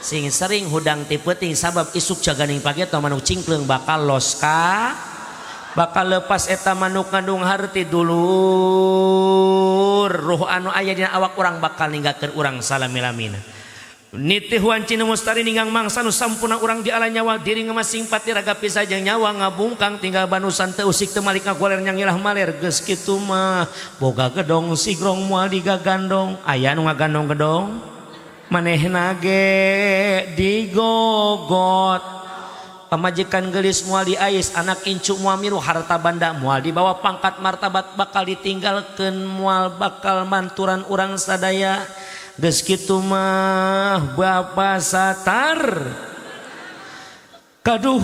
sing sering hudang ti peuting sabab isuk jaganing pagi atau manuk cingkleung bakal los ka Bakal lepas eta manuk ngandung harti dulur. Ruh anu aya dina awak urang bakal ninggalkeun urang salami-lamina. Nitih wanci nu mustari ninggang mangsa nu sampurna urang di ala nyawa diri ngemasing pati raga pisah jeung nyawa ngabungkang tinggal banusan teu usik teu malik ngagoler nyangilah maler geus kitu mah boga gedong sigrong moal digagandong aya nu ngagandong gedong manehna ge digogot pamajikan geulis moal diais anak incu moal miru harta banda moal dibawa pangkat martabat bakal ditinggalkeun moal bakal manturan urang sadaya. Geus kitu mah Bapa Satar kaduhung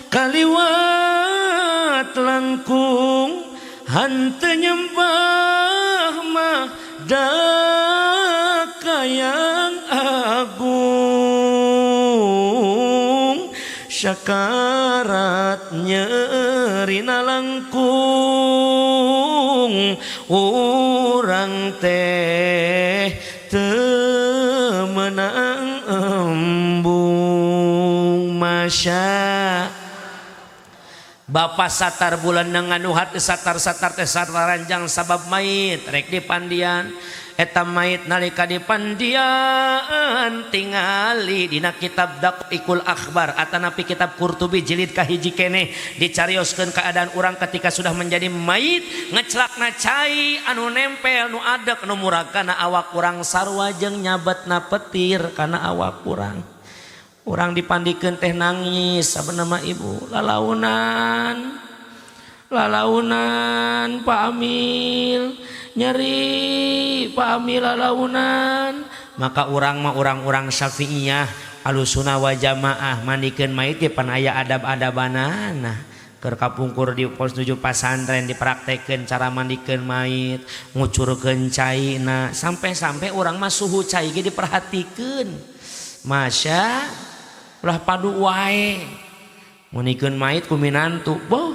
kaliwat langkung hanteu nyembah mah da kayang agung syakarat nyerina langkung urang teh teu meunang embung. Masya Bapak Satar bulan nganuhat satar-satar teh sataranjang sabab mayit rek dipandian eta mayit nalika dipandian tingali dina kitab Daqaiqul Akhbar atanapi kitab Qurtubi jilid kahiji keneh dicarioskeun keadaan urang ketika sudah menjadi mayit ngecelakna cai anu nempel nu adek nu murag kana awak urang sarua jeung nyabetna petir kana awak urang. Urang dipandikeun teh nangis sabenerna ibu lalaunan lalaunan Pak Amil nyeri Pak Amil lalaunan. Maka urang mah urang-urang Syafi'iyah Ahlussunnah wal Jamaah mandikeun mayit ge pan aya adab-adabanana. Keur kapungkur di pos 7 pasantren dipraktekeun cara mandikeun mayit ngucurkeun caina sampai-sampai urang mah suhu cai ge diperhatikeun. Masya ulah padu wae munikeun mayit ku minantu boh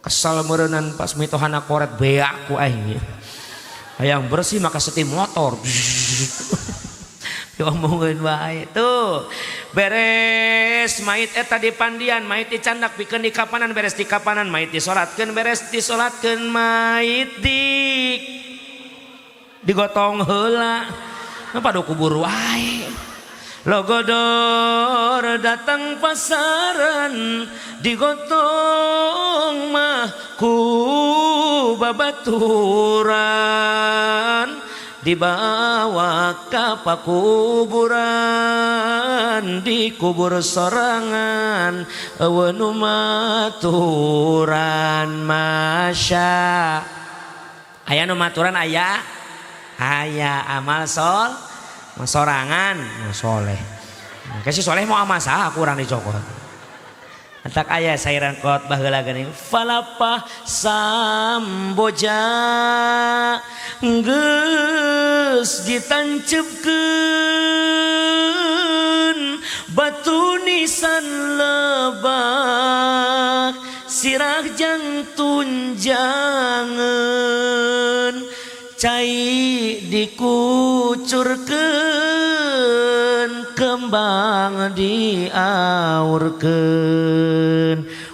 kesal meureunnan pas mitohana koret beak ku aing hayang bersih maka setim motor diomongkeun wae tuh beres mayit eta dipandian mayit dicandak pikeun dikapanan beres dikapanan mayit disolatkeun beres disolatkeun mayit di digotong heula padu kubur wae. Logodor datang pasaran digotong mah ku babaturan dibawa ka pakuburan dikubur sorangan eueuh nu maturan. Masya aya nu maturan aya aya amal sol sorangan soleh. Kasih soleh mau amal saha kurang dicokot. Entak aya sairan kot baheula geuning falapah samboja geus ditancepkeun batu nisan lebak sirah jang tunjangan cai dikucurkeun kembang diaurkeun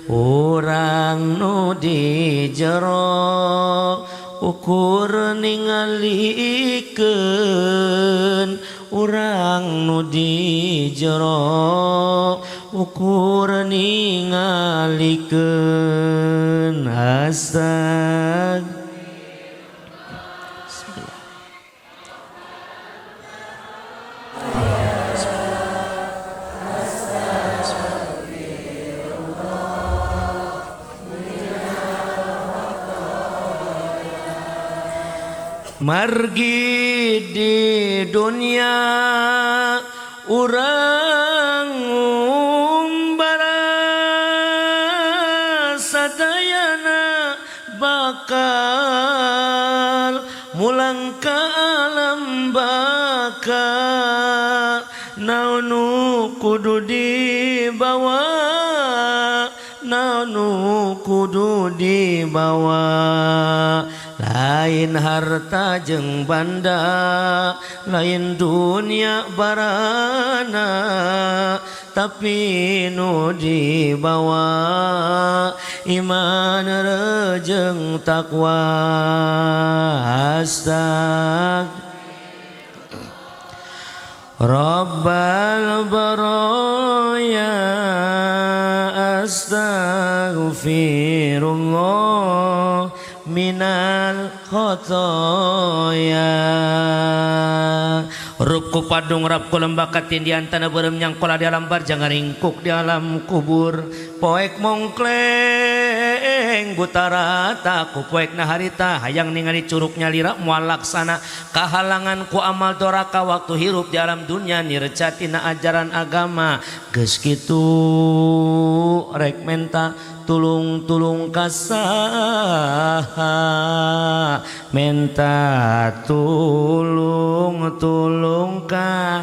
urang nu di jero ukur ningalikeun urang nu di jero ukur ningalikeun. Astag margi di dunia urang umbara sadayana bakal mulang ka alam bakal naonu kudu dibawa naonu kudu dibawa. Lain harta jeung banda, lain dunia barana, tapi nu dibawa iman rejeng takwa. Astag Rabbal baraya, astaghfirullah minal khotoya. Rupku padung rapku lembah katindian tanah berem nyangkola di alam barjang ringkuk di alam kubur. Poek mongkleng butarata ku poek naharita hayang ningali curug nyalira moal laksana kahalangan ku amal doraka waktu hirup di alam dunia nircatina ajaran agama. Geus kitu rek menta tulung-tulung kasaha, menta tulung-tulung ka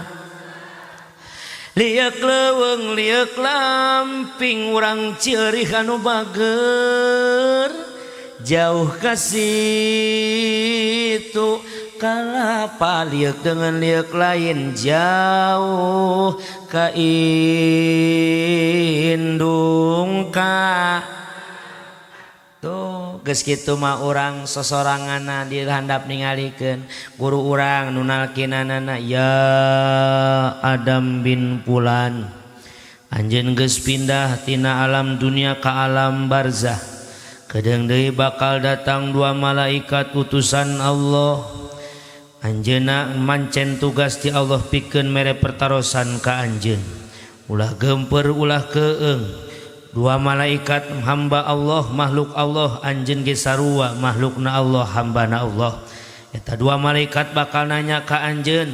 liek leuweung liek lamping urang ceurih anu bager jauh ka situ kalapa liek dengan liek lain jauh ka indung ka. Tuh geus kitu mah urang sosoranganna di handap ningalikeun guru urang nu nalkinanana, ya Adam bin Fulan, anjeun geus pindah tina alam dunia ka alam barzah. Kedeung deui bakal datang dua malaikat utusan Allah. Anjeunna mancen tugas ti Allah pikeun mere pertarosan ka anjeun. Ulah gemper ulah keung. Dua malaikat hamba Allah, makhluk Allah, anjeun ge sarua makhlukna Allah, hambana Allah. Eta dua malaikat bakal nanya ka anjeun,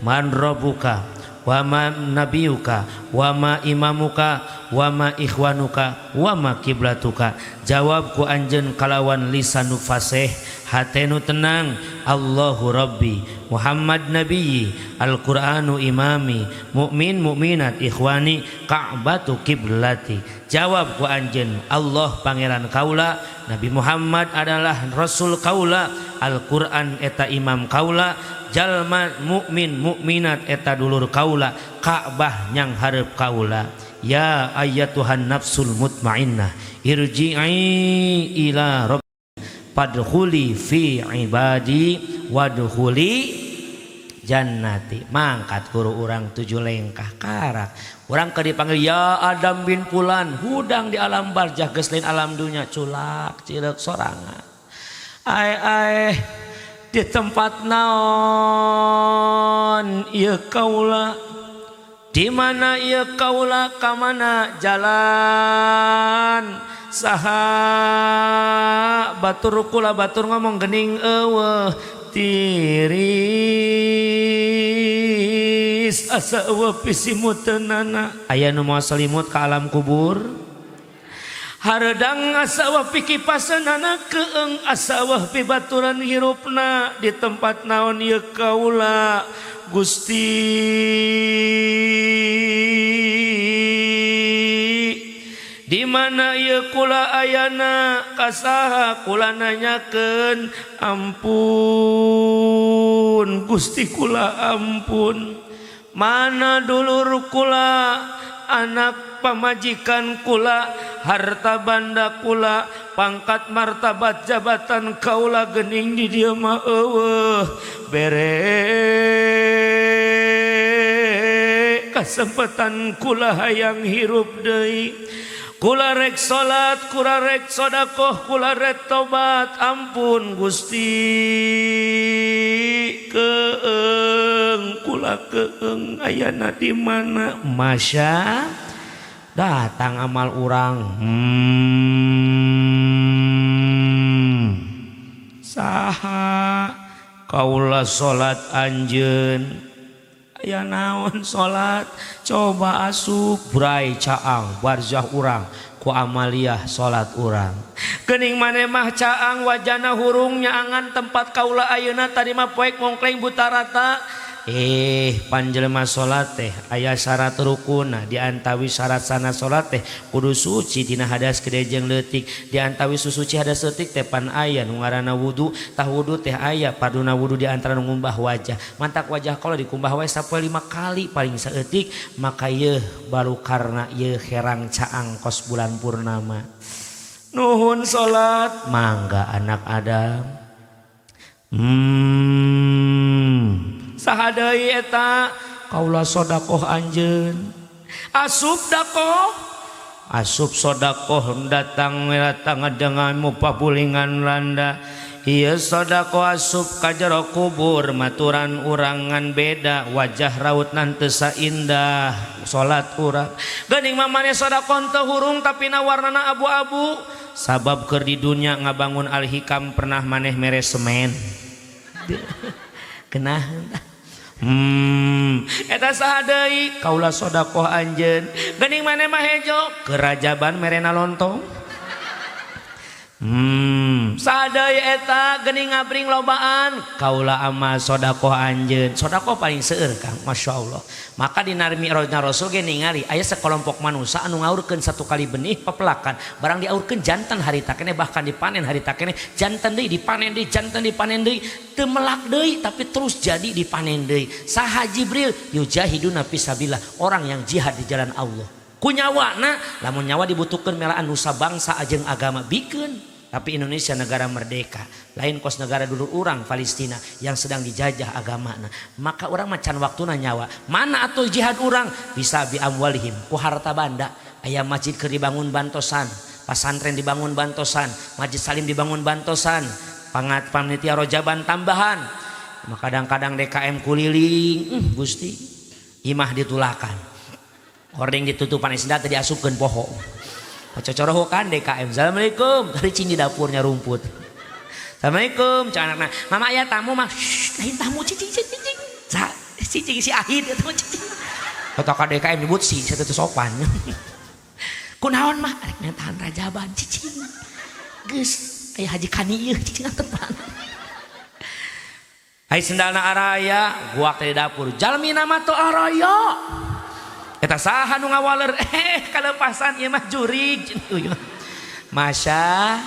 man rabbuka wa ma nabiyuka wa ma imamuka wa ma ikhwanuka wa ma kiblatuka. Jawab ku anjeun kalawan lisanu fasih, hatenu tenang, Allahu Rabbi, Muhammad nabiyyi, Al-Qur'anu imami, mukmin mukminat ikhwani, Ka'batu kiblati. Jawab ku anjeun, Allah pangeran kaula, Nabi Muhammad adalah rasul kaula, Al-Qur'an eta imam kaula, jalma mukmin mukminat eta dulur kaula, Ka'bah nyang hareup kaula. Ya ayyatuhan nafsul mutmainnah irji'i ila rabb padkhuli fi ibadi wadkhuli jannati. Mangkat guru urang 7 lengkah karak urang keur dipanggil ya Adam bin Fulan, hudang di alam barzah geus lain alam dunya, culak cileuk sorangan. Ae ae di tempat naon ieu kaula, di mana ieu kaula, ka mana jalan, saha batur kula batur ngomong gening eueuh tiris asa eueuh pisimuteunana. Aya nu moal salimut ka alam kubur, hareudang asa eueuh pikipaseunana, keung asa eueuh pibaturan hirupna, di tempat naon ieu kaula Gusti. Di mana ieu kula ayana, kasaha kula nanyakeun, ampun Gusti kula ampun. Mana dulur kula, anak pamajikan kula, harta banda kula, pangkat martabat jabatan kaula geuning di dieu mah eueuh. Bere kasempatan kula hayang hirup deui. Kula rek salat, kula rek sodakoh, kula rek tobat, ampun Gusti. Keeng kula keeng ayana di mana? Masya datang amal urang. Saha kaula salat anjeun. Aya naon salat, coba asup brai caang barzah urang ku amaliyah salat urang. Geuning maneh mah caang wajana hurung nyaangan tempat kaula ayeuna tadi mah poek mongkleng buta rata. Panjelma salat teh aya syarat rukuna, diantawi syarat sana salat teh kudu suci tina hadas gede jeung leutik, diantawi susuci hadas leutik teh pan aya nu ngaranna wudu, tah wudu teh aya parduna wudu di antara nu ngumbah wajah, mantak wajah kalau dikumbah wae sapoe 5 kali paling saeutik, maka yeuh baru karena yeuh herang caang kos bulan purnama. Nuhun salat mangga anak Adam. Saha deui eta kaula sedekah anjeun, asup dakoh asup sedekah datang datang dengan mupapulingan landa, ieu sedekah asup ka jero kubur maturan urangan beda wajah rautna teu saindah salat urang geuning mamane sedekah teu hurung tapi na warnana abu-abu sabab keur di dunya ngabangun Al-Hikam pernah maneh mere semen kenah. Eta saha deui kaula sedekah anjeun geuning maneh mah hejo kerajaban merena lontong. Saha deui eta geuning ngabring lobaan kaula amal sedekah anjeun, sedekah paling seueur Kang, masyaallah. Maka di Mi'rajna Rasul ge ningali aya sekelompok manusia anu ngaurkeun satu kali benih pepelakan, barang diaurkeun jantan harita keneh, bahkan dipanen harita keneh, jantan deui dipanen deui, jantan dipanen deui, teu melak deui tapi terus jadi dipanen deui. Saha Jibril yujahiduna fisabilillah, orang yang jihad di jalan Allah. Ku nyawana, lamun nyawa dibutuhkeun melaan nusa bangsa jeung agama bikeun. Tapi Indonesia negara merdeka, lain kos negara dulu orang Palestina yang sedang dijajah agamana. Maka orang macan waktuna nyawa. Mana atuh jihad orang? Bisa bi amwalihim, ku harta banda. Aya masjid keur dibangun bantosan, pasantren dibangun bantosan, masjid Salim dibangun bantosan, pangat panitia rojaban tambahan. Maka kadang-kadang DKM kuliling, Gusti, imah ditulakan. Hordeng ditutupan isda teh diasupkeun poho. Cocoroh kan DKM. Assalamualaikum. Tadi cing di dapurnya rumput. Assalamualaikum. Cak anakna. Mama aya tamu mah. Shh, lain tamu cicing cicing cicing. Sa, cicing si Ahid eta mah cicing. Kata ka DKM nyebut si saya teu sopan. Kunaon mah arek nentahan rajaban cicing. Geus aya Haji Kani ieu cicing tepan. Ai sendalna araya, guak teh di dapur. Jalmina mah teu araya. Eta saha nu ngawaler kalepasan ieu mah jurig. Masya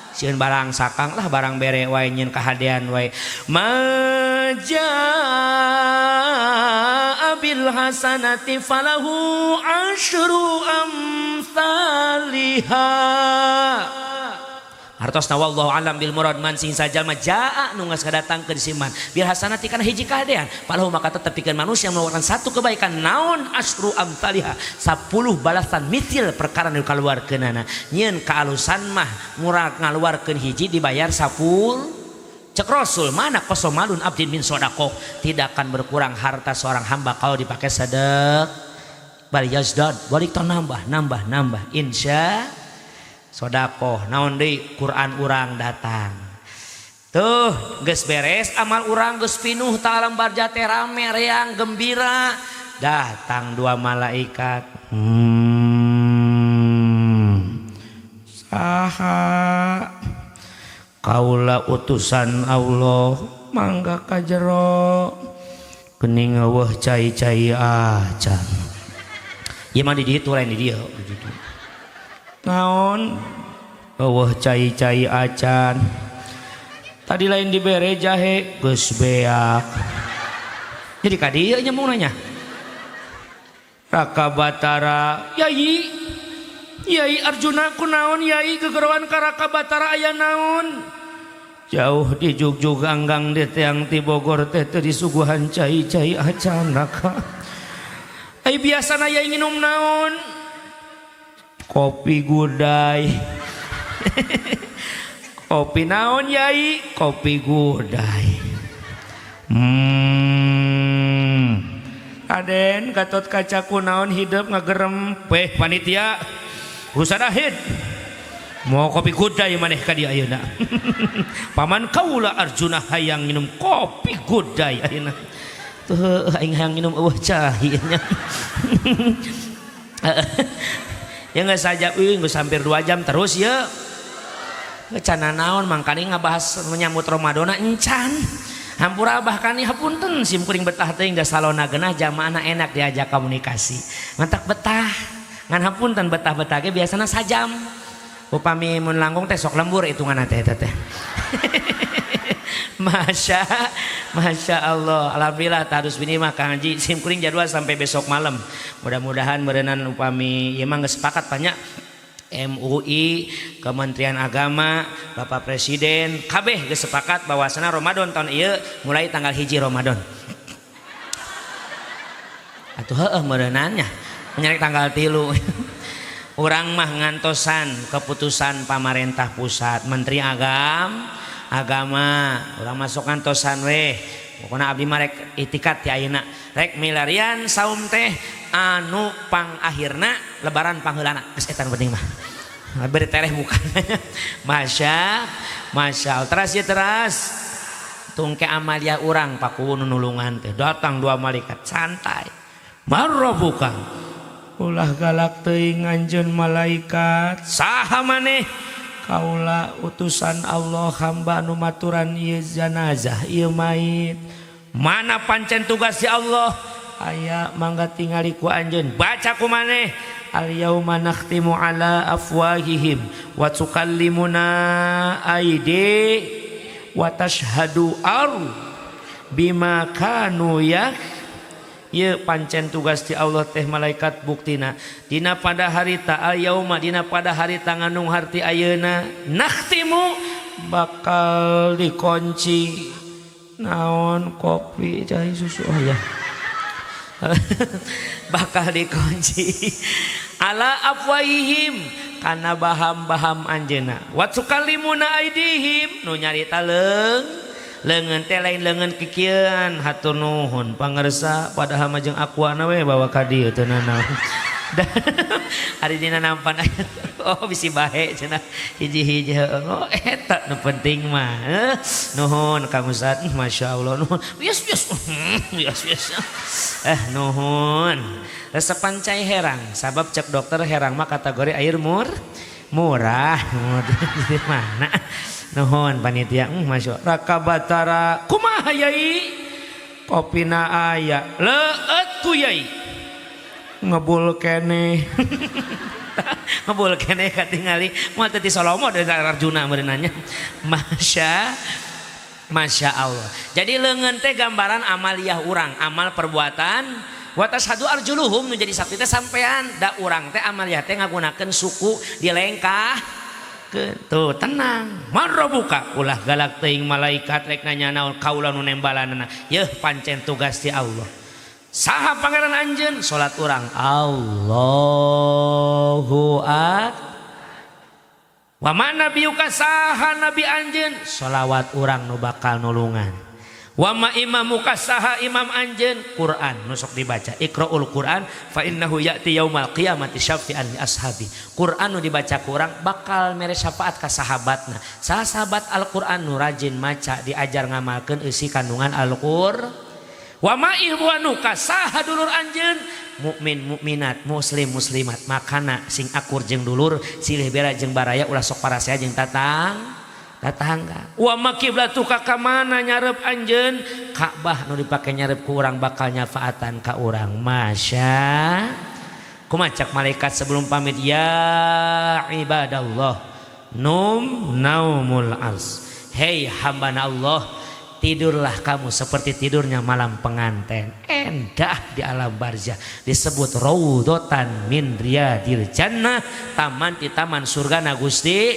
sieun barang sakang lah barang bere wae nyeun kahadean wae. Majaa bil hasanati falahu asyru amsalihha. Hartosna wallahu alam bil murad man sing sajalma jaa nu geus kadatangkeun siman bil hasanati kana hiji kahadean falahu maka tetep pikeun manusia melakukan satu kebaikan naon asyru amsalihha 10 balasan mitil perkara nu kaluarkeunana nyieun kaalusan mah murag ngaluarkeun hiji dibayar 10. Cek Rasul mana kosomalun abdin min sodaqoh, tidak akan berkurang harta seorang hamba kalau dipakai sedek bal yazdad balik to nambah nambah nambah insya sodakoh naon deui Quran urang datang tuh geus beres amal urang geus pinuh ta alam barja teh rame reang gembira datang dua malaikat. Saha kaula utusan Allah mangga ka jero geuning eueuh cai-cai acan ieu mah di ditu lain di dieu naon eueuh cai-cai acan tadi lain dibere jahe geus beak jadi ka dieu nya mau nanya Raka Batara Yai Yai Arjuna kunaon Yai gegeroan ka Raka Batara aya naon jauh di jugjug anggang di tiang ti Bogor teh teu disuguhan cai-cai acan Raka ai biasana Yai nginum naon kopi gudai. Kopi naon Yai? Kopi gudai. Aden Gatot Kaca kunaon hidup ngagerem peh panitia urusan ahid mau kopi gudai maneh ka dieu ayeuna. Paman kaula Arjuna hayang minum kopi gudai ayeuna. Tuh aing hayang minum eueuh cai nya. Ya nggak saja, nggak hampir 2 jam terus ya. Cana naon mangkane ngabahas menyambut Ramadana encan. Hampura abah kani hapunten sim kuring betah teuing da salona geunah jamaahna enak diajak komunikasi. Mantak betah. Ngan hapunten betah-betah ge biasana sajam. Upami mun langkung teh sok lembur hitunganna teh eta teh. Masya Masya Allah. Alhamdulillah tarus bini mah Kang Haji sim kuring jadwal sampai besok malam. Mudah-mudahan meureunan upami ieu mah geus sepakat banyak MUI, Kementerian Agama, Bapak Presiden, kabeh geus sepakat bahwasana Ramadan tahun ieu mulai tanggal 1 Ramadan. Atuh heueuh meureunannya, nyarek tanggal 3. Urang mah ngantosan keputusan pamarentah pusat, Menteri Agama, urang masuk ngantosan weh. Pokona abdi mah rek itikat ti ayeuna, rek milarian saum teh anu pang akhirna lebaran pangheulana geus eta nu penting mah. Beri tereh bukan. Masya Masya Allah. Teras ya teras. Tungke amalia urang paku nulungan teh. Datang dua malaikat santai. Marrobuka. Ulah galak teuing anjeun malaikat. Saha maneh? Kaula utusan Allah hamba nu maturan ieu janazah ieu mayit. Mana pancen tugas si Allah? Aya mangga tingali ku anjeun. Baca ku maneh. Al yauma nakhtimu ala afwahihim wa tukallimuna aidi wa tashhadu ar bima kanu yak. Ieu pancen tugas ti Allah teh malaikat buktina dina pada harita al yauma dina pada harita ngandung harti ayeuna nakhtimu bakal dikunci naon kopi cai susu oh ya bakal dikunci ala afwaihim kana baham-baham anjeuna wa tukallimuna aidihim nu nyarita leungeun teh lain leungeun kikieuan hatur nuhun pangersa padahal mah jeung akuana we bawa ka dieu teu nanaon. Ari dina nampan oh bisi bahe cenah hiji-hiji oh eta nu penting mah nuhun Kang Ustad masyaallah nuhun wios wios wios wios nuhun resepan cai herang sabab cek dokter herang mah kategori air murah di mana nuhun panitia masya Allah Raka Batara kumaha yai kopina aya leueut ku yai ngebul keneh ngebul keneh katingali moal teh ti Solomo dari Arjuna meureunanya Masya Allah. Jadi leungeun teh gambaran amaliyah urang, amal perbuatan wa tashhadu arjuluhum nu jadi sakti teh sampean da urang teh amaliyah teh ngagunakeun suku dilengkah tuh tenang marrobuka ulah galak teuing malaikat rek nanya naon kaula nu nembalanana yeuh pancen tugas ti Allah. Saha pangeran anjeun salat urang Allahu akbar wa ma nabiyuka saha nabi anjeun salawat urang nu bakal nulungan wa ma imamuka saha imam anjeun Quran nu sok dibaca iqraul Quran fa innahu ya'ti yaumal qiyamati syafi'an li ashabi. Quran nu dibaca ku urang bakal mere syafaat ka sahabatna. Saha sahabat Al-Quran nu rajin maca diajar ngamalkeun eusi kandungan Al-Qur'an. Wa ma ihwanuka saha dulur anjeun mukmin mukminat muslim muslimat makana sing akur jeung dulur silih bela jeung baraya ulah sok parasea jeung tatangga. Wa ma kiblatuka ka mana nyarep anjeun Ka'bah nu dipake nyarep ku urang bakal nyafaatan ka urang. Masya kumaha cak malaikat sebelum pamit ya ibadallah num naumul ars. Hei hambana Allah, tidurlah kamu seperti tidurnya malam pengantin. Endah di alam barzah disebut raudhatan min riyadil jannah, taman di taman surga na Gusti.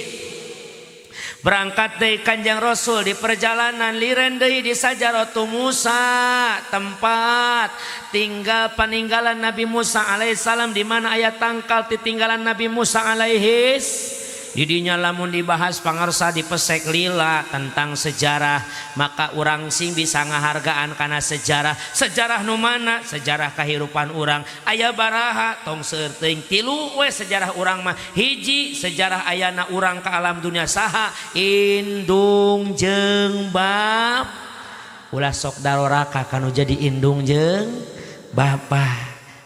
Berangkat deui Kanjeng Rasul di perjalanan liren deui di Sajaratu Musa, tempat tinggal peninggalan Nabi Musa alaihissalam di mana aya tangkal titinggalan Nabi Musa alaihis. Didinya lamun dibahas pangarsa dipesek lila tentang sejarah, maka urang sing bisa ngahargaan kana sejarah. Sejarah nu mana? Sejarah kahirupan urang. Aya baraha tong seueur teuing tilu we sejarah urang mah. Hiji sejarah ayana urang ka alam dunia saha? Indung jeung bap. Ulah sok daroraka kanu jadi indung jeung bapa.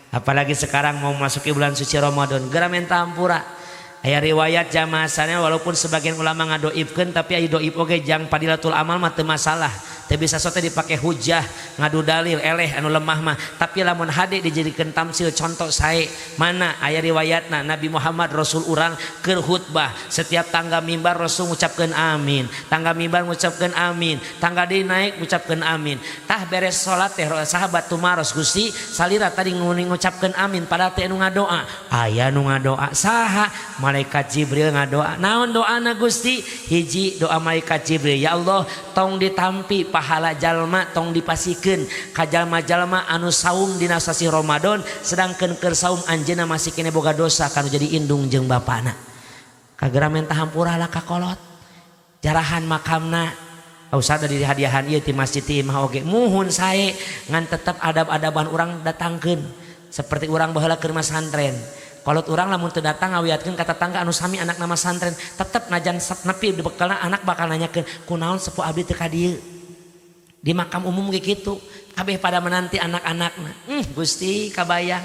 Apalagi sekarang mau masuki bulan suci Ramadan, geura menta hampura. Aya riwayat jamaah sadayana walaupun sebagian ulama ngadoibkeun tapi aya doib oge jang padilatul amal mah teu masalah. Teu bisa sote dipake hujah ngadu dalil eleh anu lemah mah. Tapi lamun hade dijadikeun tamsil contoh sae mana aya riwayatna Nabi Muhammad Rasul urang keur khutbah setiap tangga mimbar Rasul ngucapkeun amin, tangga mimbar ngucapkeun amin, tangga deui naik ngucapkeun amin. Tah beres salat teh sahabat tumaros Gusti salira tadi ngucapkeun amin padahal teh anu ngadoa. Aya nu ngadoa saha? Malaikat Jibril ngadoa. Naon doana Gusti? Hiji doa malaikat Jibril, ya Allah tong ditampi pahala jalma tong dipasikeun ka jalma-jalma anu saum dina sasih Ramadan sedangkeun keur saum anjeunna masih kene boga dosa kanu jadi indung jeung bapana. Kagera menta hampura lah ka kolot. Jarahan makamna. Usah di hadiahan ieu ti masjid ti imah oge muhun sae ngan tetep adab-adaban urang datangkeun seperti urang baheula keur masantren. Kolot urang lamun teu datang ngawiatkeun ka tetangga anu sami anak nama santren tetep najan nepi bekalna anak bakal nanyakeun kunaon sepuh abdi teu ka dieu. Di makam umum ge kitu kabeh pada menanti anak-anakna. Gusti kabayang.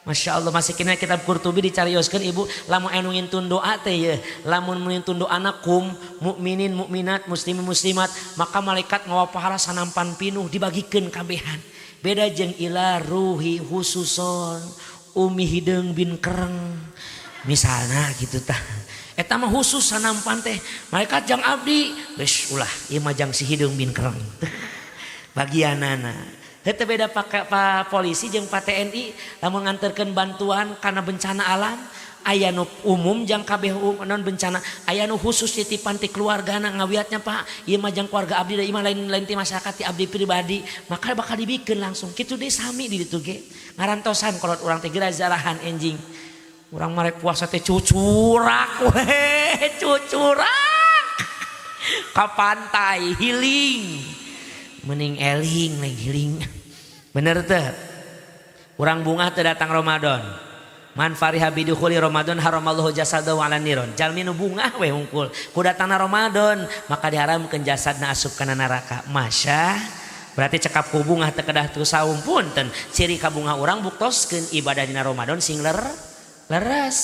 Masya Allah masih kena kitab Qurtubi dicarioskeun ibu lamun anu ngintun doa teh ye lamun ngintun doana kum mukminin mukminat muslimin muslimat maka malaikat ngawa pahala sanampan pinuh dibagikeun kabehan. Beda jeung ila ruhi khususon Umi Hideung bin Kereng misalna gitu tah. Eta mah khusus sanampan teh malaikat jang abdi geus ulah ieu mah jang si Hideung bin Kereng. Bagianana. Heuh beda pak polisi jeung pak TNI lamun nganterkeun bantuan kana bencana alam aya nu umum jang kabeh non bencana aya nu khusus titipan ti keluargana ngawiatnya Pak ieu mah jang keluarga abdi da ieu mah lain-lain ti masyarakat ti abdi pribadi maka bakal dibikeun langsung kitu deui sami di ditu ge ngarantosan kolot urang teh geura zarahan enjing urang marek puasa teh cucurak we cucurak ka pantai healing mending eling lain healing bener teh urang bungah teh datang Ramadan. Man fariha bidukhuli Ramadan haramallahu jasadahu 'alan niron. Jalmi nu bungah we hungkul ku datangna Ramadan maka diharamkeun jasadna asup kana neraka. Masya berarti cekap ku bungah teu kedah teu saum punten. Ciri kabungah urang buktoskeun ibadah dina Ramadan sing leres.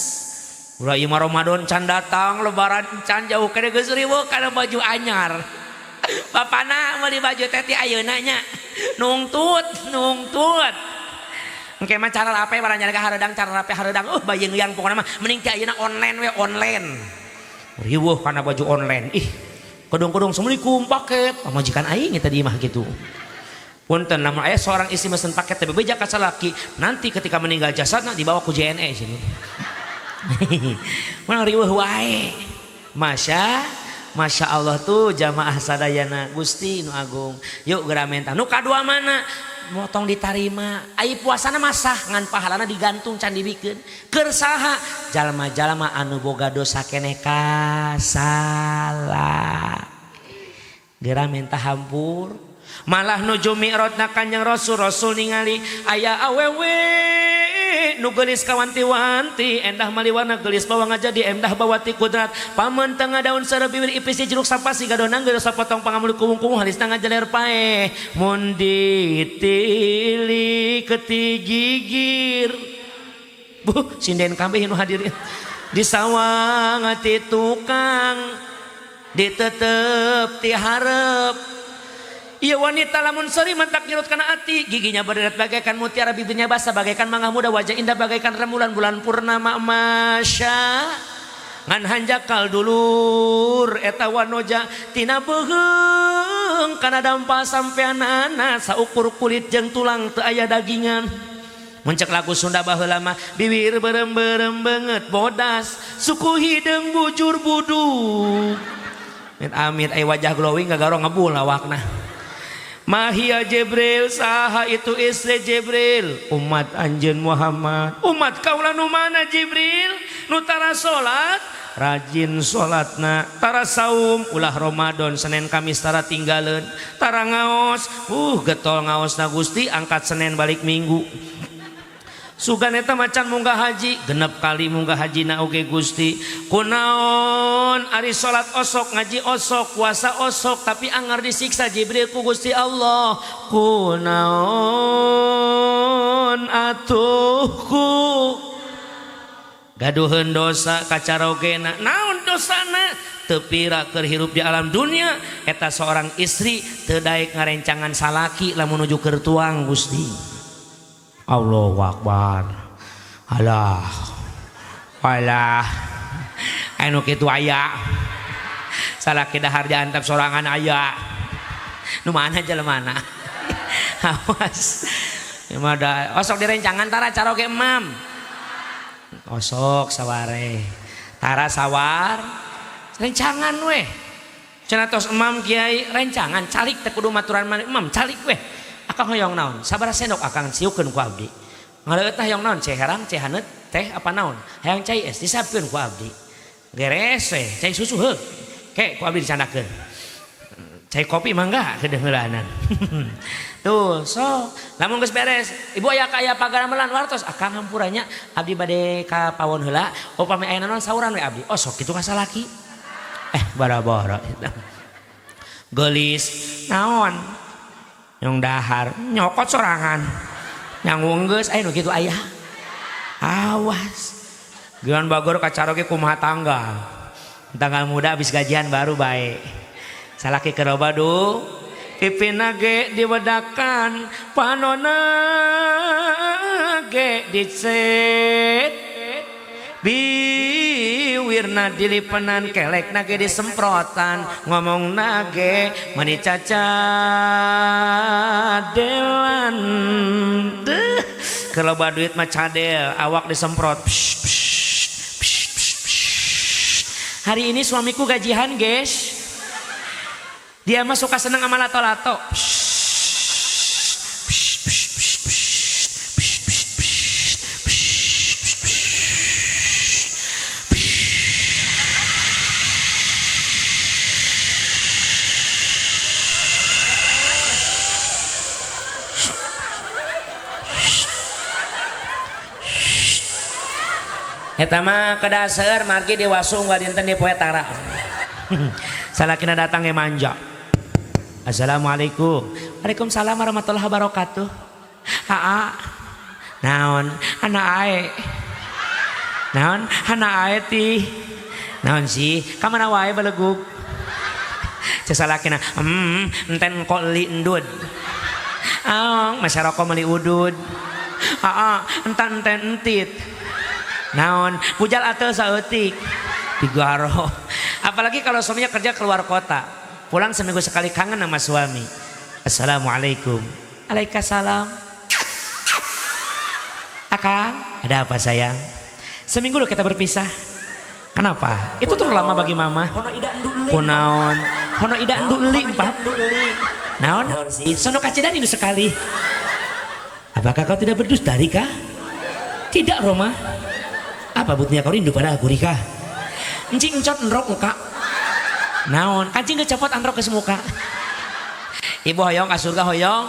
Ulah ieu mah Ramadan can datang lebaran can jauh kene geus riweuh kana baju anyar. Bapana meuli baju teh ti ayeuna nya. Nungtut, nungtut. Engke mah cara rape barang nyari hareudang cara rape hareudang bayeung yang pokona mah mending ti ayeuna online we online. Riweuh kana baju online. Ih, kedung-kedung assalamualaikum paket. Pamajikan aing eta di imah kitu. Punten lamun aya seorang istri mesen paket teh bebeja ka salaki, nanti ketika meninggal jasadna dibawa ku JNE sini. Mun riweuh wae. Masya Allah tuh jamaah sadayana Gusti nu agung. Yuk geura menta. Nu kadua mana? Motong ditarima. Ai puasana masah ngan pahalana digantung can dibikeun. Keur saha? Jalma-jalma anu boga dosa keneh kasalah. Geura menta hampur. Malah nuju mi'rajna Kanjeng Rasul, Rasul ningali aya awewe nu geulis kawanti-wanti endah maliwarna geulis bawa ngajadi endah bawa ti kudrat pamen tengah daun sareng bibir ipis jeruk sapasi gadonang geus sapotong pangamul kuwung-kuwung halis ngajaler paeh mun ditili keti gigir buh sinden kabeh nu hadir di sawang ti tukang ditetep ti hareup. Iya wanita lamun seri mantak nyerut kana ati, giginya berderet bagaikan mutiara, bibirnya basah bagaikan mangga muda, wajah indah bagaikan rembulan bulan purnama. Masya ngan hanjakal dulur eta wanoja tina beuheung kana dampa sampeanana saukur kulit jeung tulang teu aya dagingan. Muncak lagu Sunda baheula mah bibir berem-berem beungeut bodas suku hideung bujur buduk. Amit amit aya wajah glowing gagaro ngebul awakna. Mahia Jibril saha itu istri Jibril umat anjeun Muhammad umat kaula nu mana Jibril nu tara salat rajin salatna tara saum ulah Ramadan Senin Kamis tara tinggaleun tara ngaos getol ngaosna Gusti angkat Senin balik Minggu sugan eta macan munggah haji genep kali munggah haji na oge Gusti kunaon ari salat osok ngaji osok puasa osok tapi angar disiksa Jibril ku Gusti Allah kunaon atuh ku Gaduheun dosa kacarogena. Naon dosana? Teu pira keur hirup di alam dunia eta seorang istri teu daek ngarencangan salaki lamun nuju keur tuang Gusti. Allahu Akbar. Alah. Alah. Anu kitu aya. Salaki dahar diantap sorangan aya. Nu mana jelemana? Awas. Mah da osok direncangan tara caroge emam. Osok saware. Tara sawar rencangan weh. Cenah tos emam kiai rencangan calik teh kudu maturan maneh emam calik weh. Akang hoyong naon? Sabaraha sendok akang siukeun ku abdi. Ngaleueut tah hoyong naon? Cai herang, cai haneut, teh apa naon? Hayang cai es disapkeun ku abdi. Geres weh, cai susu heuh. Ke ku abdi dicandakeun. Cai kopi mangga kedengeulanan. Tuh, so lamun geus beres, ibu aya ka aya pagaramelan wartos akang hampuranya abdi bade ka pawon heula, upami aya naon sauran we abdi. Oh sok kitu ka salaki. Bara-bara geulis naon? Nyong dahar nyokot sorangan. Nyanggung geus aya nu kitu aya. Awas. Geuan bagor kacaroge kumaha tanggal. Tanggal muda habis gajian baru bae. Salaki keroba du pipina ge diwedakan panona ge dicet biwirna dilipenan kelekna ge disemprotan ngomongna ge meuni cacadelan deuh keloba duit mah cadel awak disemprot. Psh, psh, psh, psh, psh. Hari ini suamiku gajian guys. Dia mah suka seneng sama lato-lato. Eta mah kedaser margi diwasung dinten di poe tara. Salakina datang ge manja. Assalamualaikum. Waalaikumsalam warahmatullahi wabarakatuh. Aa. Naon? Ana ae. Naon? Ana ae ti. Naon sih? Ka mana wae belegug? Cek salakina, enten kok li endud. Aong, masyarakat meuli udud. Aa, entan enten entit. Naon? Pujal ateu saeutik. Digaro. Apalagi kalau suaminya kerja keluar kota. Pulang seminggu sekali kangen sama suami. Assalamualaikum. Waalaikumsalam. Akang, ada apa sayang? Seminggu loh kita berpisah. Kenapa? Itu terlalu lama bagi mama. Kunaon? Hono ida enduli empat. Naon? Sono kacidan itu sekali. Apakah kau tidak berdusta, Rika? Tidak, Roma. Apa buktinya kau rindu pada aku, Rika? Encing encot enrok muka. Naon? Kancing kecopot anrok ke semuka. Ibu hoyong ka surga hoyong.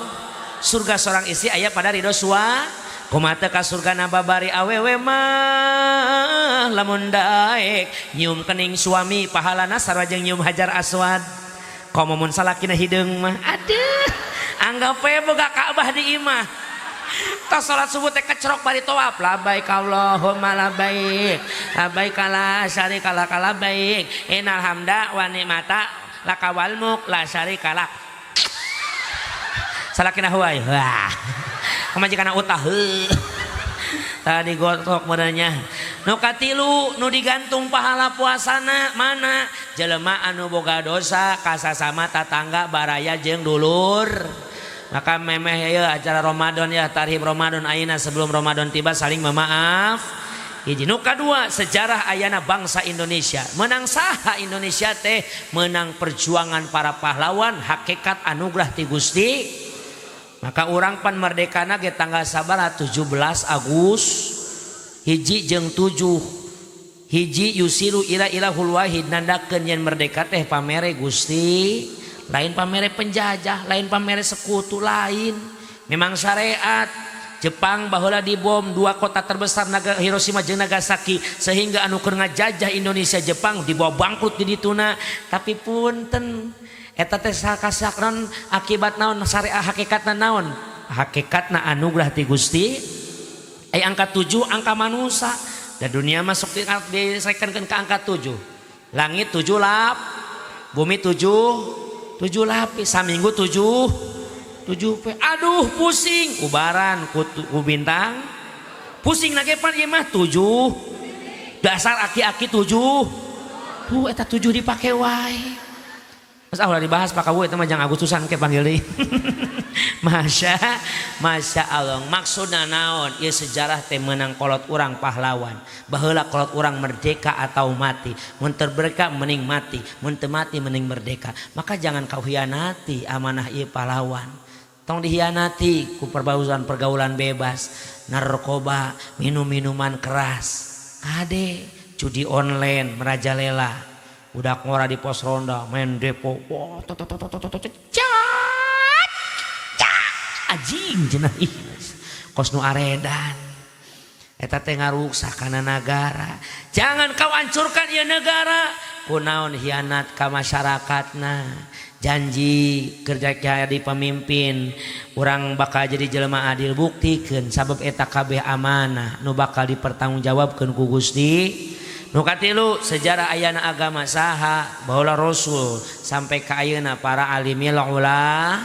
Surga seorang istri aya pada ridho sua. Kumate ka surga nababari awewe mah lamun daek nyium kening suami pahalana sarua jeung nyium hajar aswad. Komo mun salakina hideung mah aduh anggap we boga Ka'bah di imah. Tos salat subuh teh kecerok bari tawaf labbaik Allahumma labbaik labbaik la syarika laka labbaik innal hamda wa nikmata laka wal mulk la syarika lak. Salakina huai wah pamajikanna utah heuh tadi gotok meunanya. Nu katilu nu digantung pahala puasana mana jelema anu boga dosa kasasama tatangga baraya jeung dulur. Maka memeh ya acara Ramadan ya tarhib Ramadan ayeuna sebelum Ramadan tiba saling memaaf. Hiji nu kadua sejarah ayana bangsa Indonesia. Menang saha Indonesia teh menang perjuangan para pahlawan hakikat anugerah ti Gusti. Maka urang pan merdekana ge tanggal sabaraha 17 Agustus hiji jeung 7 hiji yusiru ila ilahul wahid nandakeun yen merdeka teh pamere Gusti. Lain pamere penjajah, lain pamere sekutu, lain. Memang syariat Jepang baheula dibom dua kota terbesar naga Hiroshima jeung Nagasaki sehingga anu keur ngajajah Indonesia Jepang dibawa bangkrut di dituna. Tapi punten eta teh sakasakron akibat naon syariat hakikatna naon? Hakikatna anugerah ti Gusti. Ai angka 7 angka manusa. Dan dunia masuk disekankan ke angka 7. Langit 7 lap, bumi 7 lapis, saminggu 7 pe. Aduh pusing, ubaran ku bintang. Pusing lagi pan ieu mah 7. Dasar aki-aki 7. Tuh eta 7 dipake wae. Mas ah ulah dibahas Pak Kawu eta mah jang Agustusan ke panggil deui. Masya Allah. Maksudna naon? Ieu sejarah teh meunang kolot urang pahlawan. Baheula kolot urang merdeka atau mati. Mun teu merdeka mending mati, mun teu mati mending merdeka. Maka jangan kau hianati amanah ieu pahlawan. Tong dihianati ku pergaulan bebas, narkoba, minum-minuman keras. Kade judi online merajalela. Udah ngora di pos ronda main depo. Wah, anjing cenah ih. Kos nu aredan. Eta teh ngaruksak kana nagara. Jangan kau hancurkan ieu negara. Kunaon hianat ka masyarakatna. Janji kerja jadi pemimpin, urang bakal jadi jelema adil, buktikeun sabab eta kabeh amanah nu bakal dipertanggungjawabkeun ku Gusti. Nu katilu sejarah ayana agama saha baheula Rasul sampai ka ayeuna para alimil ula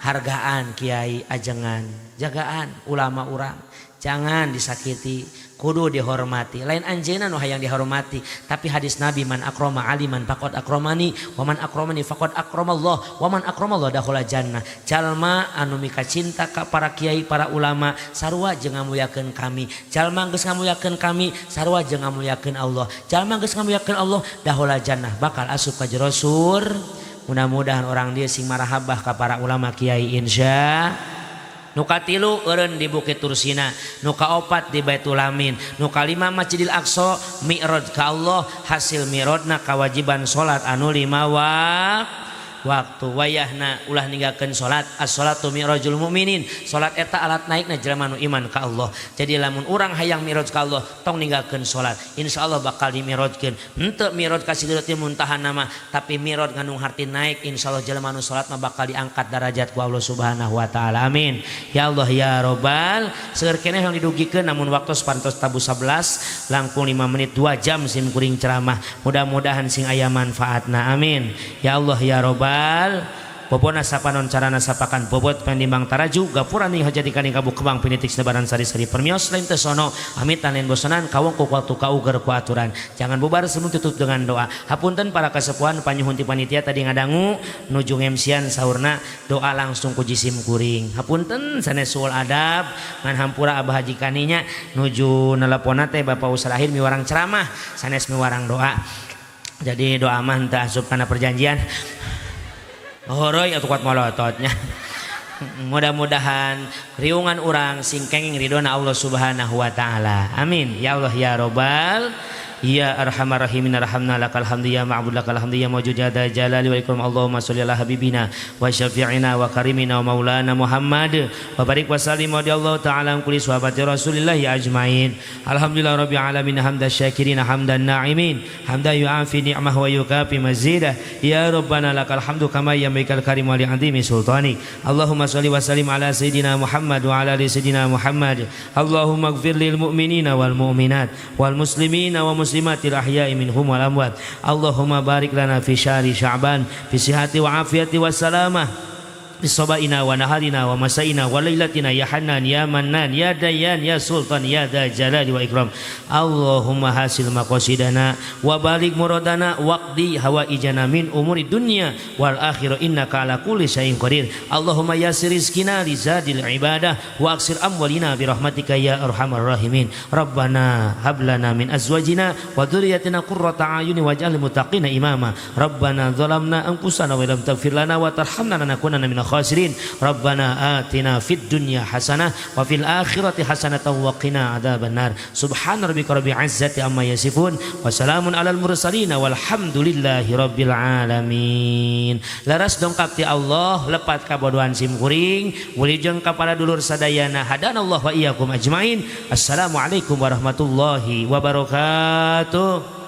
hargaan kiai ajengan jagaan ulama urang jangan disakiti, kudu dihormati. Lain anjeunna nu hayang dihormati, tapi hadis Nabi man akrama aliman faqad akramani wa man akramani faqad akramallah wa man akramallah dakhala jannah. Jalma anu mika cinta ka para kiai para ulama sarua jeung ngamuliakeun kami. Jalma geus ngamuliakeun kami sarua jeung ngamuliakeun Allah. Jalma geus ngamuliakeun Allah dakhala jannah, bakal asup ka jero sur. Mudah-mudahan orang dia sing marahabah ka para ulama kiai insya. Nu katilu eureun di Bukit Tursina, nu kaopat di Baitul Amin, nu kalima Masjidil Aqsa, mi'raj ka Allah, hasil mi'rajna kewajiban salat anu 5 waktu. Wayahna ulah ninggalkeun salat, as-salatu mi'rajul mukminin. Salat eta alat naikna jelema nu iman ka Allah. Jadi lamun urang hayang mi'raj ka Allah, tong ninggalkeun salat. Insyaallah bakal dimi'rajkeun. Henteu mi'raj ka Sidratil Muntaha mah, tapi mi'raj ngandung harti naik, insyaallah jelema nu salat mah bakal diangkat darajat ku Allah Subhanahu wa taala. Amin. Ya Allah ya Robbal. Seueur keneh yang didugikeun namun waktu pantos tabu 11 langkung 5 menit 2 jam sim kuring ceramah. Mudah-mudahan sing aya manfaatna. Amin. Ya Allah ya Robbal. Bobona sapanon carana sapakan bobot pendimbang taraju gapuran ning hajati kaning kabu kebang pinitik sebaran sari-sari permios lain tesono amitan lain bosonan kawong ku waktu kauger ku aturan. Jangan bubar sebelum tutup dengan doa. Hapunten para kasepuhan panyuhun ti panitia tadi ngadangu nuju ngemsian saurna doa langsung ku jisim kuring. Hapunten sanes suul adab ngan hampura abah haji kaninya nuju neleponna teh Bapak Usrahir miwarang ceramah sanes miwarang doa. Jadi doa mah henteu asup kana perjanjian. Horoi atau kuat molototnya. Mudah-mudahan riungan urang sing kenging ridona Allah Subhanahu wa taala. Amin. Ya Allah ya Robbal ya arhamar rahimin arhamna lakal hamdu ya ma'bud lakal hamdu ya mawjud ya dzal jalali wal ikram. Allahumma sholli ala habibina wa syafi'ina wa karimina wa maulana Muhammad wa barik wa sallim wa radhiyallahu ta'ala an kulli sahabati Rasulillah ajmain. Alhamdulillah rabbil alamin hamdan syakirin hamdan na'imin hamdan yu'afi ni'mah wa yukafi mazidah. Ya rabbana lakal hamdu kama yanbaghi karim wa li'azimi sultani. Allahumma sholli wa sallim ala sayidina Muhammad wa ala ali sayidina Muhammad. Allahumma ighfir lil mu'minina wal mu'minat wal muslimina wa muslimatil ahya'i minhum wal amwat. Allahumma barik lana fi syahri Sya'ban fi sihhati wa afiyati wa salamah bisabaina wa naharina wa masaina wa lailatina ya Hannan ya Mannan ya Dayyan ya Sultan ya Dzal Jalali wa Ikram. Allahumma hasil maqasidana wa balik muradana waqdi hawaijana min umuri dunya wal akhirah innaka ala kulli syai'in qadir. Allahumma yassir rizqina li zadil ibadah wa aksir amwalina bi rahmatika ya arhamar rahimin. Rabbana hab lana min azwajina wa dzurriyyatina qurrata a'yuni waj'alna lil muttaqina imama. Rabbana zalamna anfusana wa lam taghfir lana wa tarhamna lanakunanna minal khasirin. Rabbana atina fid dunya hasanah wa fil akhirati hasanatan wa qina adzabannar. Subhana rabbika rabbil izzati amma yasifun wa salamun alal mursalin walhamdulillahi rabbil alamin. Laras dongkap ti Allah lepat kabodohan sim kuring wilujeng ka para dulur sadayana hadanallahu wa iyyakum ajmain. Assalamualaikum warahmatullahi wabarakatuh.